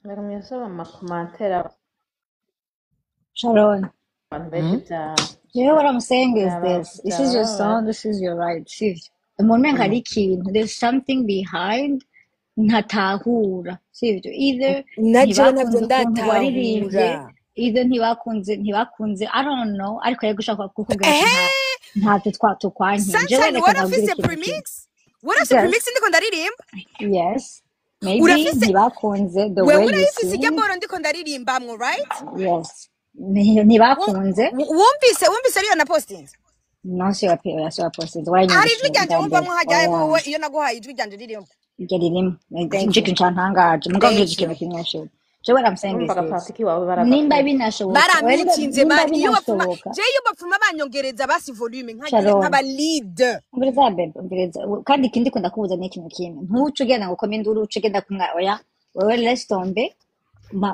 Ndagumye nsoma amakomantere. Sharon, Abantu benshi bya You know what I'm saying is byaba this. This is your byababaje. song, this is your right. Sivyo. Umuntu umenga hari ikintu. There's something behind ntatahura. Sivyo. Either Na jewe ntabyo ntibakunze ukuntu waririmbye, ndatahura. either ntibakunze, I don't know, ariko rero gushaka kukubwira ati Ehe, ntacyo tukwankiye. Jewe Sunshine, reka ndabwira warafise ikintu kimwe. premix, warafise Yes. premix ndiko ndaririmba. Yes. Maybe Urafise ntibakunze the wewe way you urayifise irya sing. boro ndiko ndaririmbamwo, right? Yes. Ntibakunze. Wumvise ariyo na postinze. Non, si wapostinze. Hari Waranyumvise ijwi ryanje bwa mbere. wumvamwo hajyaye ko Oya. wowe iyo naguhaye ijwi ryanje ririmo. Iryo ririmo. Thank Nicyo you. kintu cantangaje. Mugabo Thank ngize ikintu you. kimwe shit. Je, what I'm saying is Urumva this. agapatiki wawe Nimba baragakubye. binashoboka, oya, Baramyutinze nimba mani, iyo bapfuma binashoboka, je, iyo bapfuma banyongereza basi volume nkagira Sharon, nkaba lead. umviriza bebe, umviriza. Kandi ikindi kunda kubuza ni ikintu kimwe. Ntuce ugenda ngo ukome induru, uce ugenda kumwa, oya. Wewe laisse tomber.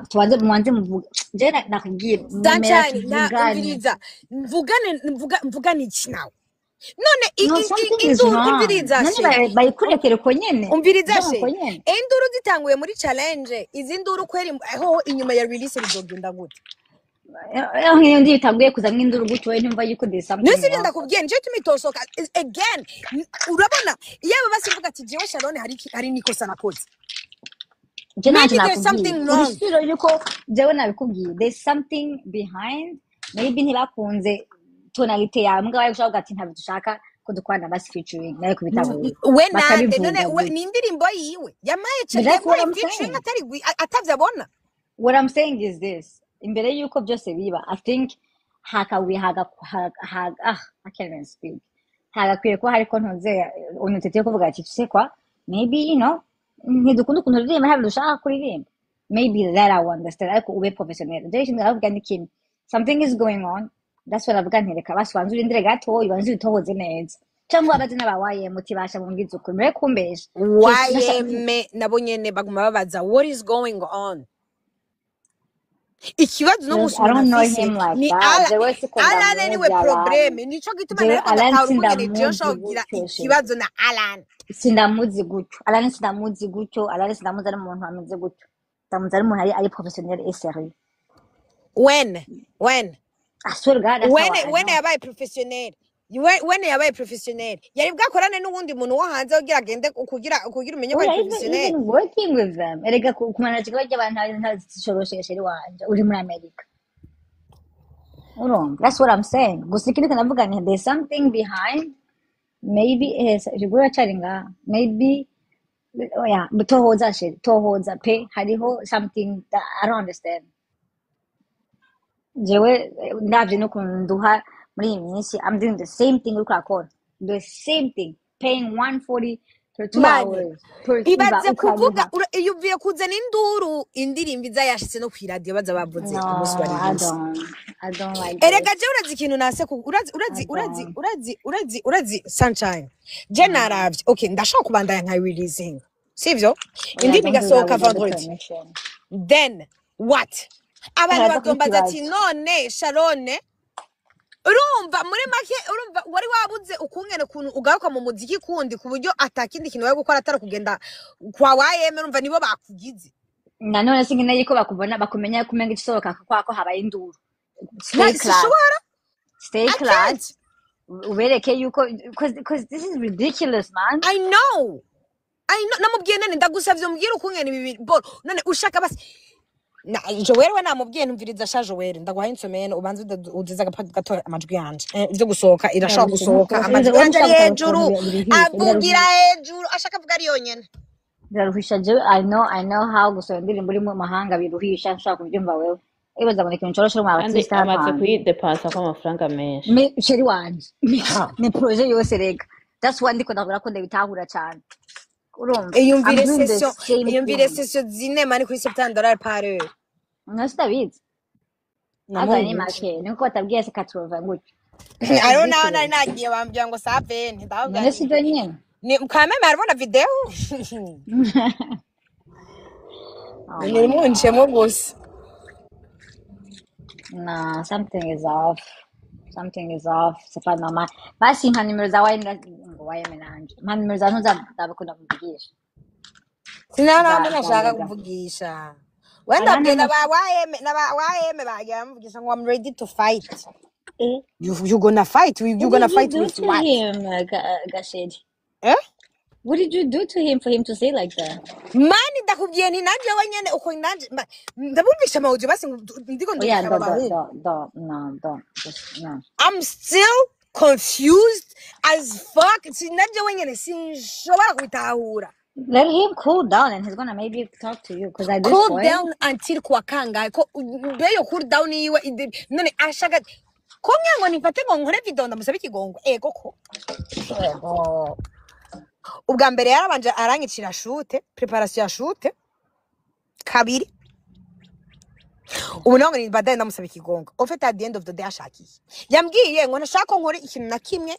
Tubanze mubanze muvuge. Je nakubwiye, nemera Sunshine, nta tuvugane. umviriza, mvugane mvugane iki nawe none No, something is induru wrong. umviriza None she bayikurekere uko nyene. umviriza Byanga she uko nyene. Induru zitanguye muri challenge, izi nduru kweri hoho inyuma ya release bizogenda gute? Aho nk'iyo ndi bitanguye kuzamwo induru gutyo, wowe ntumva yuko there's Niyo something sibyo wrong. ndakubwiye, nicyo gituma itosoka again. Urabona iyo aba basivuga ati jewe Sharon hari hari nikosa nakoze. Je ntacyo Maybe there's nakubwiye. something wrong. Urusiro yuko jewe nabikubwiye. There's something behind. Maybe ntibakunze tonalite yawe. Mugabo ariko ushobora kuvuga ati ntabwo dushaka ko dukorana basi featuring. Nawe kubitahura. We nande none Bakabivuga we gutyo. ni indirimbo yiwe yamaye But that's what yamuhaye I'm featuring saying. atari atavyo abona. What I'm saying is this. Imbere yuko byose biba, I think hakawi haga haga ah, I can't even speak. Hagakwiye kuba hariko ntuze unitete yo kuvuga ati tu sais quoi? Maybe you know ntidukunda ukuntu uririmba, ntabwo dushaka kuririmba. Maybe that I understand, ariko ube professionnel. Jewe ikintu ndavuga ni kimwe. Something is going on. That's what avuga nti reka basi banze urindire gato, ubanze ubitohoze neza. Cyangwa abazi n'abawaye mutibasha mumbwize ukuri, mureke kumbesha. YM nabo nyene baguma babaza what is going on. Ikibazo no I musi umuntu don't know afise him like ni that. Jewe siko Alan niwe ndamuzi Alan. probleme, nico gituma Jewe nariko Alan ndatahura ukungene jewe sindamuzi nshobora kugira gutyo she. ikibazo na Alan. Sindamuzi gutyo. Alan sindamuzi gutyo. Alan sindamuzi ari umuntu ameze gutyo. Ndamuzi ari umuntu ari professionnel et sérieux. When when I swear to God, that's how when I when know. yabaye professionnel, when yabaye professionnel yari bwakorane n'uwundi muntu wo hanze kugira agende kugira umenye ko Oya, ari even professionnel. even working with them. Erega kumanaginga barya abantu ntazishoroshe sheri wanje uri muri Amerika. Urumva? That's what I'm saying. Gusa ikindi ndavuga ni there's something behind. Maybe rigura cyari ngaha. Maybe oya, tohoza sheri, tohoza pe, hariho something that I don't understand. Jewe ndavye n'ukuntu nduha muri iyi minsi, I'm doing the same thing uriko urakora. The same thing. Paying 140 per 2 Mani hours per iba ibaze kuvuga ukaruha. iyo uvuye kuzana induru, indirimbo iza yashitse no kw'iradiyo baza bavuze No, umunsi wa release. I don't like Erega this. je urazi ikintu nase urazi I urazi urazi don't. urazi urazi urazi Sunshine, je naravye okay, ndashaka kubandanya nka releasing, sivyo? Oya, Indirimbo don't do that igasohoka without the vendredi, permission. then what? Abantu Haraza kuba bazombaza ati ikibazo. none Sharone, urumva muri make urumva wari wabuze ukungene ukuntu ugaruka mu muziki kundi ku buryo atakindi kintu wari gukora atari kugenda kwa YM, urumva nibo bakugize. Nanone sinkeneye ko bakubona bakumenya kumenga igisohoka kwako habaye induru. Na Stay class. sishobora. Stay I class. can't. Ubereke yuko cause this is ridiculous, man. I know. I know. Namubwiye none ndagusavye umbwire ukungene ibi boro none ushaka basi na Joel we namubwiye ntumviriza sha Joel, ndaguhaye insomene ubanze udeze gato amajwi yanje ivyo gusohoka irashobora Birarushye gusohoka nuko amajwi wowe yanje ari ushaka hejuru gutahura ukuntu biruhisha avugira biraruhisha hejuru ashaka avuga ari yonyene. Biraruhisha. Jewe I know how gusohora indirimbo uri mu mahanga biruhisha, nshobora kubyumva wewe. Ibaza ngo ni ikintu coroshe mu Kandi artiste hano amaze hantu. kuyidepansa kw'amafaranga menshi. Me sheri wanje ni projet yose rega. That's why ndiko ndabura ko ndabitahura cyane. Urumva? I'm Iyumvire doing the session, same iyumvire thing. session zine mani kuri $70 par heure. No sitabizi. Aza ni Namubwiye make niko batabwiye se katrova gutyo. That's ariho naho nari ridiculous. nagiye bambwira ngo saveni ndababwira None nti sivyo nyene. ni kameme harimo na video. Oh my ni munjemo God. gusa. No, something is off. Something is off. C'est pas normal. Basi mpa nimero za YM ngo YM nanje. Mpa nimero za ntuza ndabakunda kuvugisha. Sinaramba Za nashaka Lega. kuvugisha. Wenda abwiye na Arananutse. ba YM, na ba YM bagiye bamuvugisha ngo I'm ready to fight. Eh, You gonna fight, you what gonna did you fight do with to what? him, Gashedi? Eh? What did you do to him for him to say like that? Mani ndakubwiye nti nanje wenyene uko nanje ndabumvisha amawudio basi ndiko Oh yeah, ndungikira aba don't, don't, bahungu. don't, don't, no, don't, just no. I'm still confused as fuck. Nanje wenyene sinshobora kubitahura. Let him cool down, and he's gonna maybe talk to you. Because at this Cool point, down until kuwa kangahe? Ko mbe yo cool down yiwe none ashaka ko ngira ngo nifate ngo nkore video ndamusabe ikigongo, ego ko ego. Ubwa mbere yarabanje aranyicira shoot, preparation ya shoot kabiri. Ubu nawe ngo ni ndamusaba ikigongo. En fait, at the end of the day ashakiye yambwiye ngo ntashaka ko nkora ikintu na kimwe,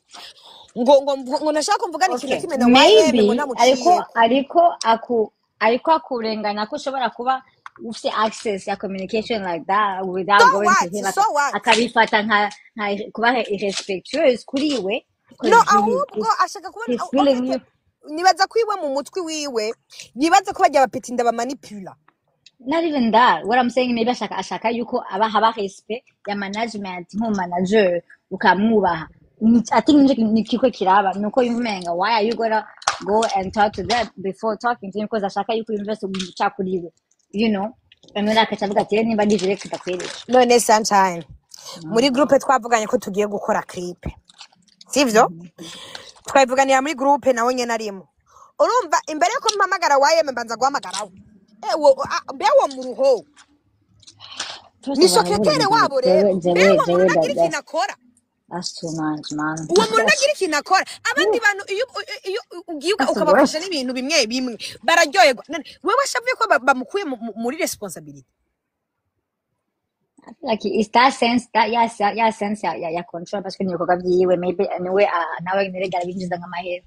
ngo ntashaka ko mvugana ikintu na okay, kimwe na YM ngo maybe ariko ntamuciyeko. ariko aku ariko akurenganya ko ushobora kuba ufite access ya communication like that without So going to what? him, So what? akabifata nka kuba irrespectuous kuri we, No, because he ahubwo ashaka kubona he's feeling en you. fait nibaza ko iwe mu mutwe wiwe nibaza ko bajya bapeti ndabamanipula. Not even that. What I'm saying, maybe ashaka yuko aba haba respect ya management nk'umanager ukamwubaha. I think nicyo nikiko kiraba nuko yumva umenga why are you gonna go and talk to them before talking to him, because ashaka yuko yumva se kuri we, you know, and then akaca avuga ati "Rero nimba ndivyo reka ndakwereke." None Sunshine, muri groupe twavuganye ko tugiye gukora clip, sivyo? Twabivuganira muri groupe nawe nyene arimo. Urumva, imbere yuko mpamagara YM mbanza guhamagara we. Mbe wo mu ruho First ni of all, I secrétaire wouldn't do wabo it. rero. Mbe Jewe, uwo muntu jewe, ntagira that, ikintu akora. that's too much, man. Uwo muntu That's, ntagira ikintu akora. Abandi bantu iyo ugiye that's the ukabafasha worst. n'ibintu bimwe bimwe bararyoherwa. None wewe ashavuye ko bamukuye muri responsibility. I feel like it's that sense that yes, yeah, sense ya control parce que n'ibikorwa vyiwe maybe anyway, nawe nirega arabinjiza nk'amahera,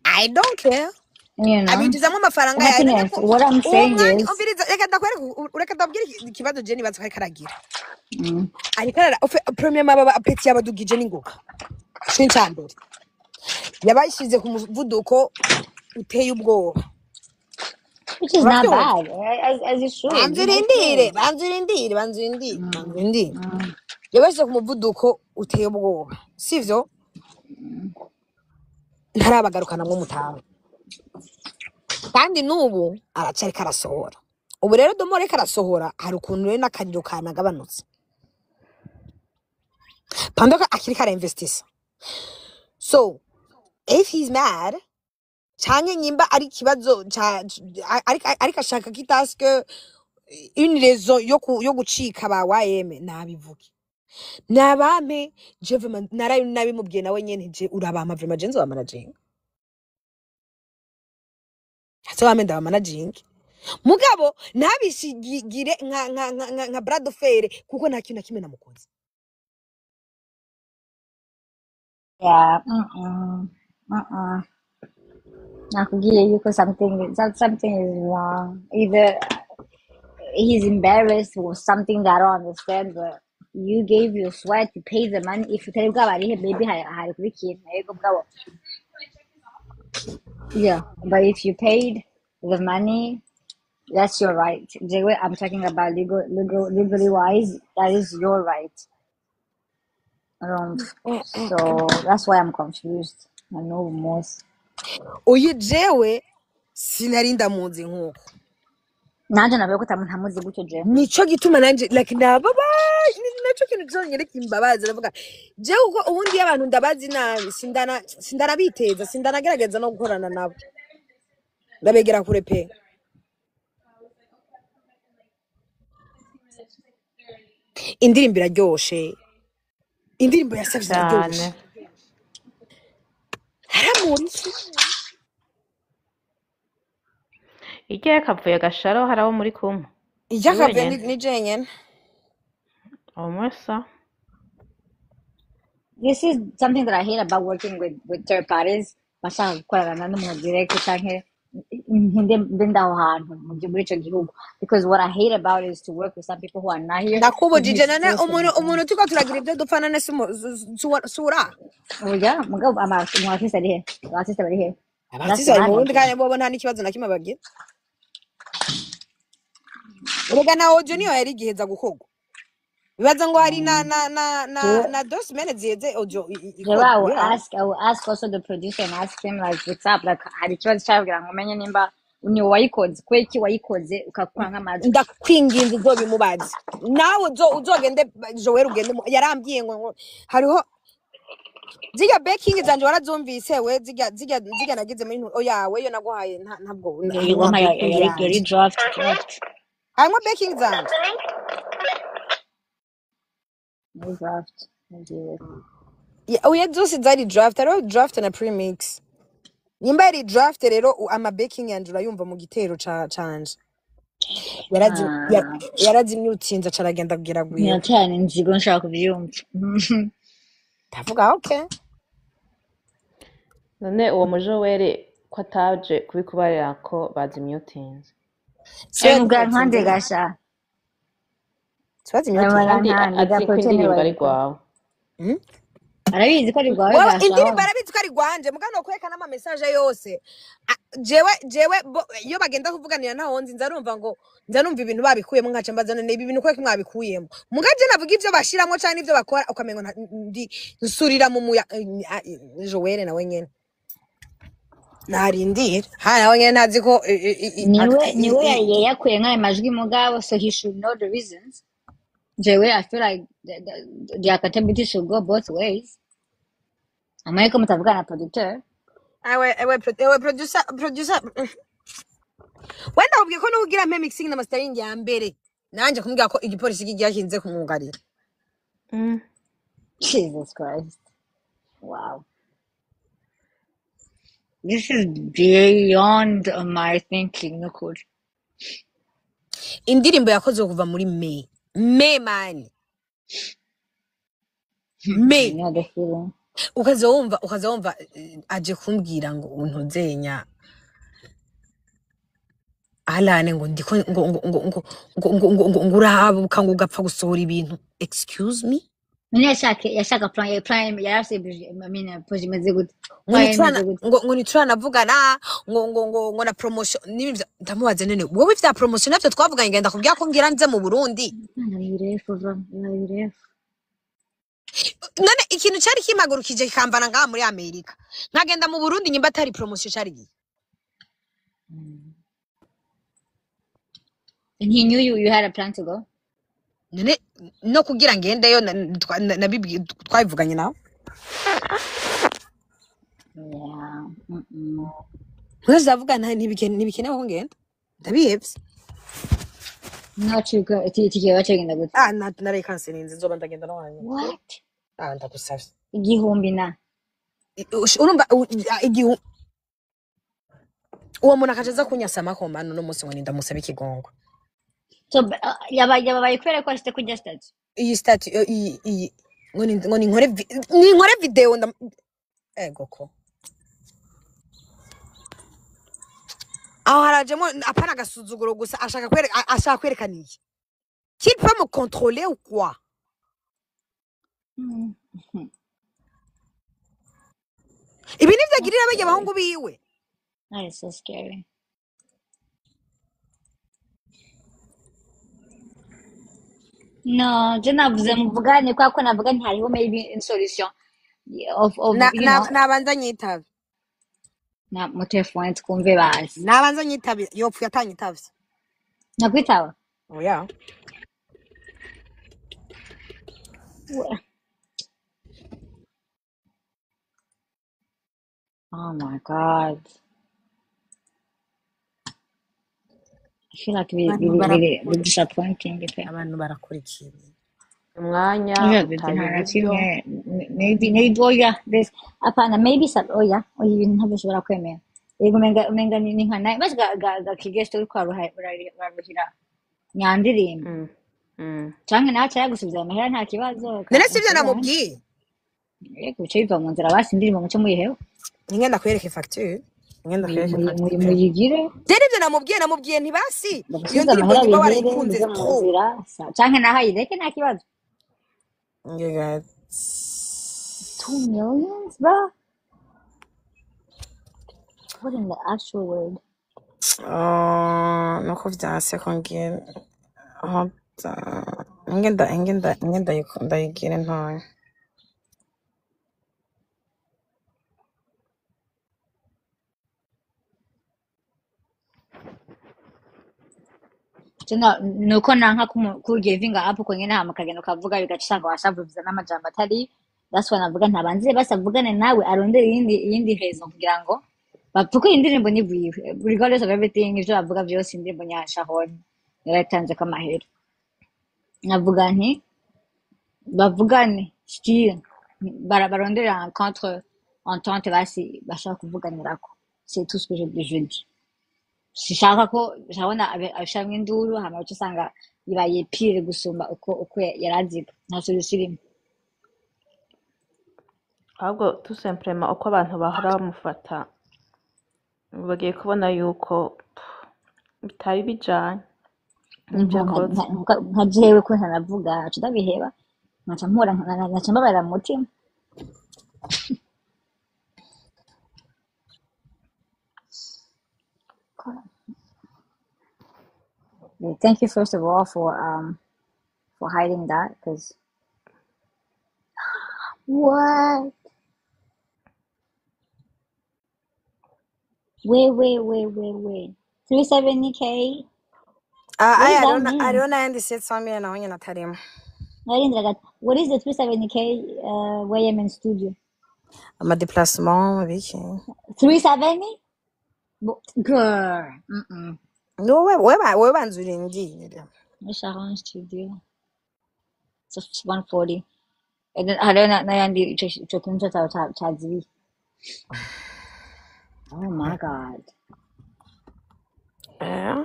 I don't care. you know. Abinjizamo amafaranga yawe none Happiness. ko What I'm uwo saying mwanya is, umviriza, reka ndakwereka, reka ndabwire ikibazo je nibaza ko ariko aragira. Ariko arara premier maba apeti yabadugije n'ingoga. Ico ni ica mbere yabashyize ku muvuduko uteye ubwoba. Which is not Urabyumva? bad, as it should. Banza You know, urindire, should. banza urindire, banza urindire, banza urindire. Yabashyize ku muvuduko uteye ubwoba, sivyo? Ntarabagarukanamwo mutawe, kandi n'ubu aracariko arasohora. Ubu rero domo ariko arasohora, hari ukuntu rero n'akariro kanagabanutse pendant ko akiriko arainvestisa. So if he's mad canke nyimba ari ikibazo ariko ashaka kitaske une raison yo gucika ba YM, nabivuge nabampe. Je vraiment narayo nabimubwiye nawe nyene, je urabampa vraiment, je nzoba managing, nzobampe, ndaba managing. Mugabo ntabishigire nka bras de fer, kuko nta kintu na kimwe namukoze. Yeah. Nakubwiye yuko something is wrong. Either he's embarrassed or something that I don't understand, but you gave your sweat, you paid the money. If utari bwabarihe, maybe hari kuba ikintu, yego bwabo. Yeah, but if you paid the money, that's your right. Jewe, I'm talking about legally wise, that is your right. So that's why I'm confused. I know most. Uyu jewe sinari ndamuzi nkuko Nanje navuga ko ntamuzi gutyo jewe. Nico gituma nanje like nababaye, naco kintu conyene kimbabaza. Ndavuga jewe uko ubundi iyo abantu ndabazi nabi sindanabiteza, sindanagerageza no gukorana nabo, ndabegera kure pe. Indirimbo iraryoshe, indirimbo yasavye iraryoshe. Cyane. Haramura iki? Irya yakavuye gasharo hari abo muri kumwe? Ni Iryakavuye wenyene ni jenyene. umwe sa. This is something that I hate about working with third parties. Bashaka gukorana n'umuntu direct canke nde mbe ndaho hantu muri ico gihugu. Because what I hate about it is to work with some people who are not here. Ndakubujije none It umuntu umuntu turiko turagira ibyo dupfa none si sura. Oya, mugabo umu artiste ari he? Aba artiste bari he? That's Abartiste bari what mu I Burundi don't kandi bobo nta n'ikibazo na kimwe bagira. Erega na audio niyo yari igiheza gukorwa. Bibaza ngo hari na na na na Jewe na 2 semaines ziheze audio jewe I ikorwa. will Yeah. ask I will ask also the producer and ask him like what's up, like hari ikibazo cyangwa kugira ngo umenye nimba ni wayikoze, kubera iki wayikoze ukakura nk'amajwi. Ndakwinginze uzobimubaze nawe, uzogende Joel, ugende yarambwiye ngo hariho zirya backing zanje warazumvise we, zirya nagize muri oya we, yo naguhaye ntabwo Yari harimwo wampaye backing yari yari yanje, draft. harimwo backing zanje. Yari draft ngiye. Oya zose zari draft, hariho draft na premix. Nimba yari draft rero, ama backing yanje urayumva mu gitero canje. Ah, Yarazimyutsinze aca aragenda kugira gwiwe. Ntiyacyane inzigo nshaka kubyumva. Ndavuga okay. None uwo mujoweri ko ataje kubikubarira ko bazimyutinze? Siwe Ayo nkande yazimyutsinze, gasha. siwe yazimyutsinze. Kandi Nkande azi ga ko producer niwe indirimbo ari wayikoze. rwawe. Arabizi ko ari rwawe Wewe gasha. indirimbo arabizi ko ari rwanje, mugano kwerekana ama message yose. Jewe iyo bagenda kuvuganira ntaho nzi, nza numva ngo nza numva ibintu babikuyemo, nkaca mbaza none ibi bintu kweki mwabikuyemo? Muga je navuga ivyo bashiramwo canke ivyo bakora ukamengo ndi nsurira mu muya. Joel nawe nyene narindira ha, nawe nyene ntazi ko Niwe niwe yari yakuye nk'ayo majwi mugabo, so he should know the reasons. Jewe I feel like the accountability should go both ways. Amwe ko mutavugana na producteur. Ewe producer wenda ubwiye ko nugira mpe mixing na mastering ya mbere, nanje kumubwira ko igipolisi kigiye kinze kumwugarira. Jesus Christ, wow, this is beyond my thinking nukuri. Indirimbo yakozwe kuva muri May man, May. You know the feeling. Ukaza wumva aje kumbwira ngo untuzenya Alane, ngo ndiko ngo urahabuka, ngo ugapfa gusohora ibintu, excuse me. None yashaka plan yarafise budget, I mean projet imeze gute? Ngo Plan niturana imeze gute? ngo nituranavugana ngo na promotion n'ibindi ndamubaza none wowe ivya promotion navyo twavuganye, ngenda kubwira ko ngira nze mu Burundi. Birefu va birefu. None ikintu cari kimpagurukije kikambana ngaha muri Amerika nkagenda mu Burundi, nyimba atari promotion cari gihe? And he knew you had a plan to go? None no kugira ngendeyo twabivuganye nawe. Yeah. Mwese ndavuga ntibikenewe ko ngenda, ndabihevye. Naciga itike bacagenda gute? Ah, narayikanselinze, nzoba ndagenda no hanyuma. What? Ah, ndagusavye. 1000 na. Urumva igihu uwo muntu akaca aza kunyasama ko manu no munsi ngo nindamusabe ikigongo. So yababaye kubera ko ashite kurya statue. Iyi statue, iyi ngo ninkore ninkore video ego ko aho harajemo apana agasuzuguro gusa, ashaka kwerekana iki, qu'il peut me contrôler ou quoi? Ibi nivyo That's agirira barya scary. abahungu biwe. That is so scary. No, je navuze muvugane kubera ko navuga nti hariho maybe solution of you know. Nabanza nyitabe. Na mu telefone twumve bazi. Nabanza nyitabe, yopfuye atanyitavye. Nakwitaba. Oya. Oh my God. I feel like Abantu biri barakora disappointing pe. Abantu barakora ikintu. Umwanya Oya bebe utaye nta na uburyo. kimwe, maybe oya this apana maybe some oya oya ibintu ntabwo ushobora kwemera. Yego umenga ni nka nawe maze ga kigesto uriko uraruhira nyandirimbo canke nawe aca yagusubiza amahera nta kibazo. None sivyo Kamusubira namubwiye? Yego bice biva mu nzira basi indirimbo muce muyiheho. Ningenda kwereka facture, ngenda kwereka facture. Muyigire. Je nivyo namubwiye ntibasi iyo bagusubize ndirimbo amahera nyimba bihere warayikunze bive mu trop. nzira canke naho ayireke nta kibazo. Ngiga- 2 millions bro, what in the actual word? Oh, nuko vyanse ko ngira Hold on. Ingenda ingenda ingenda ndayigire ntoya. Nuko nanka kugivinga up uko nyene hama ukagenda ukavuga bigaca usanga washavuze n'amajambo atari. That's why navuga ntabanze basi avugane nawe arondere iyindi raison kugira ngo kuko iyi ndirimbo ni bwiwe regardless of everything, ivyo bavuga vyose indirimbo nya Sharon yaratanzeko amahera. Navuga nti bavugane still barondere un contre entente basi bashaka kuvuganirako. C'est tout ce que je dis. Sishaka ko Sharon abishiramwo induru hama uca usanga bibaye pire gusumba uko yaraziga. Nta solution irimo. Ahubwo tout simplement uko abantu bahora bamufata bagiye kubona yuko bitari bijanye n'ivyo akoze. Nka jewe ko ntanavuga nca ndabiheba, nkaca mpora nkaca mbabarira mu mutima. Yeah, thank you first of all for hiding that, because what? Wait, wait, wait, wait, wait. 370K? Ah, What aya does that hariho mean? hariho n'ayandi 700 naho nyene atarimo. Narindiraga. What is the 370K YMN studio? Ama déplacement biki. 370? Girl. Mm-mm. No, wewe banza urindire. Sharon studio. It's 140. And then hariho n'ayandi ico kintu cawe cazibiye. Oh my God. Eh.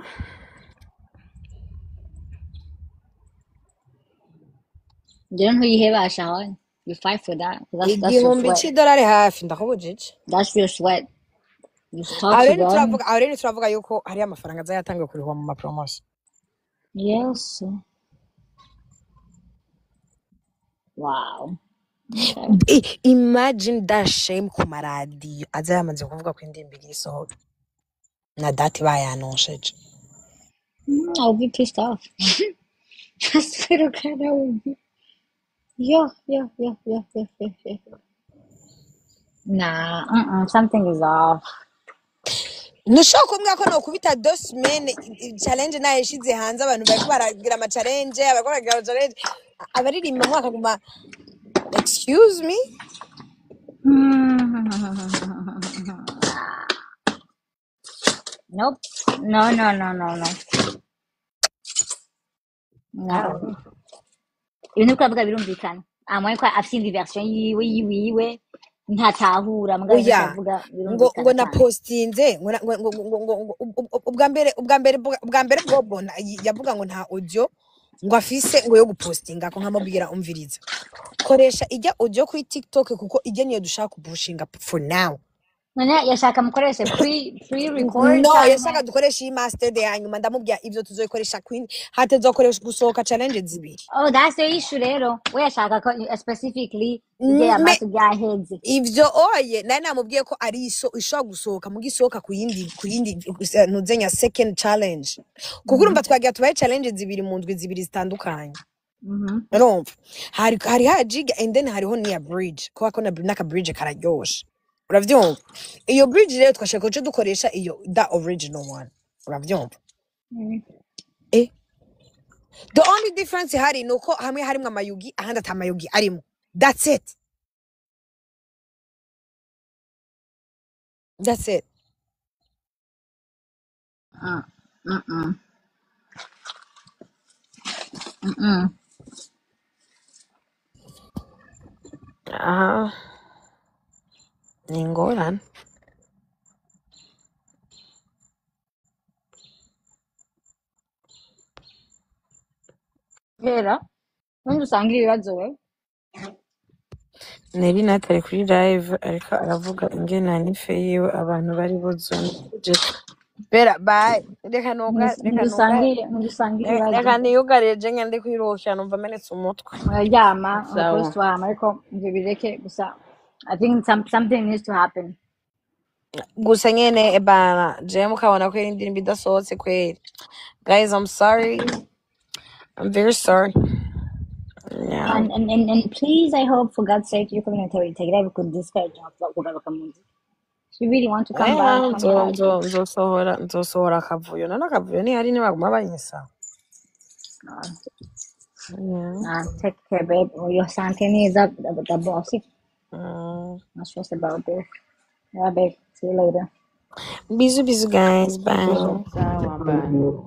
Rero ntuyiheba Sharon. You fight for that. 'Cause that's your Igihumbi sweat. c'idolari hafi ndakubujije. That's your sweat. You talk Aho to rero them. turavuga, aho rero turavuga yuko hariyo amafaranga aza yatangiwe kurihwa mu mapromotion. Yes. Wow. Okay. Imagine that shame ku maradiyo aza yamaze kuvuga ko indirimbo igiye isohoka na date bayanonsheje. I'll be pissed off. I swear to God, I will be. Yeah, yeah, yeah, yeah, yeah, yeah, yeah. Nah, something is off. Ntushobora kumbwira ko nokubita deux semaines challenge nayishize hanze, abantu bariko baragira ama challenge, bariko baragira ama challenge, abaririmba mu akaguma excuse me. Nope. No, no, no, no, no. No. Ibintu uriko uravuga birumvikana. Amwe ko afise indi version yiwe yiwiwe ntatahura mugabo ibintu Oya, uravuga ngo birumvikana ngo na cyane. postinze ngo na- ngo ngo ngo ngo ngo ubwa mbere bwobwo yavuga ngo nta audio ngo afise ngo yo gupostinga, ko nkamubwira umviriza koresha ijya audio kuri TikTok kuko ijya niyo dushaka kupushinga for now. None yashaka mukoreshe pre record No, canke yashaka dukoresha iyi master de hanyuma ndamubwira ivyo tuzoyikoresha queen hatezokoresha gusohoka challenge zibiri. Oh, that's the issue rero. We yashaka ko specifically ijya ya Me master byaheze. Ivyo oye nari namubwiye ko ari iso ishobora gusohoka muga isohoka ku yindi ntuzenya second challenge, kuko urumva twagira tubaye challenge zibiri mu ndwi zibiri zitandukanye. Urumva hari hajiga and then hariho niya bridge kubera ko n'aka bridge kararyoshe, uravyumva? Iyo bridge rero twashaka kuca dukoresha iyo the original one, uravyumva? The only difference ihari ni uko hamwe harimwo amayugi ahandi ata mayugi arimo. That's it, that's it. Aha ni ingorane. Hera, none usanga ibibazo we. Neri Natali kuri live ariko aravuga ingene nife yiwe abantu bari buzuye. Bera bye, reka nuga reka nuga Ntidusangira ibibazo. Reka niyugarire je ngende kwiruhukira numva menetse umutwe. Muraryama Sawa. umukristo wama ariko ivyo bireke gusa. I think something needs to happen. Gusa nyene ebana jewe mukabona ko iyi ndirimbo idasohotse kweri, guys, I'm sorry. I'm very sorry. Yeah. And please, I hope for God's sake yuko ibintu bitagira bikudiscourage kugaruka mu nzu. If you really want to come back, Oya, come nzo back. nzo nzosohora nzosohora akavuyo, none akavuyo ntihari, ntibaguma banyisaba. Yeah. Nah, take care, babe. Your santé neza d'abord. Not stressed about this. Yeah, babe. See you later. Bisous, bisous, guys. Bye. Sawa, bye.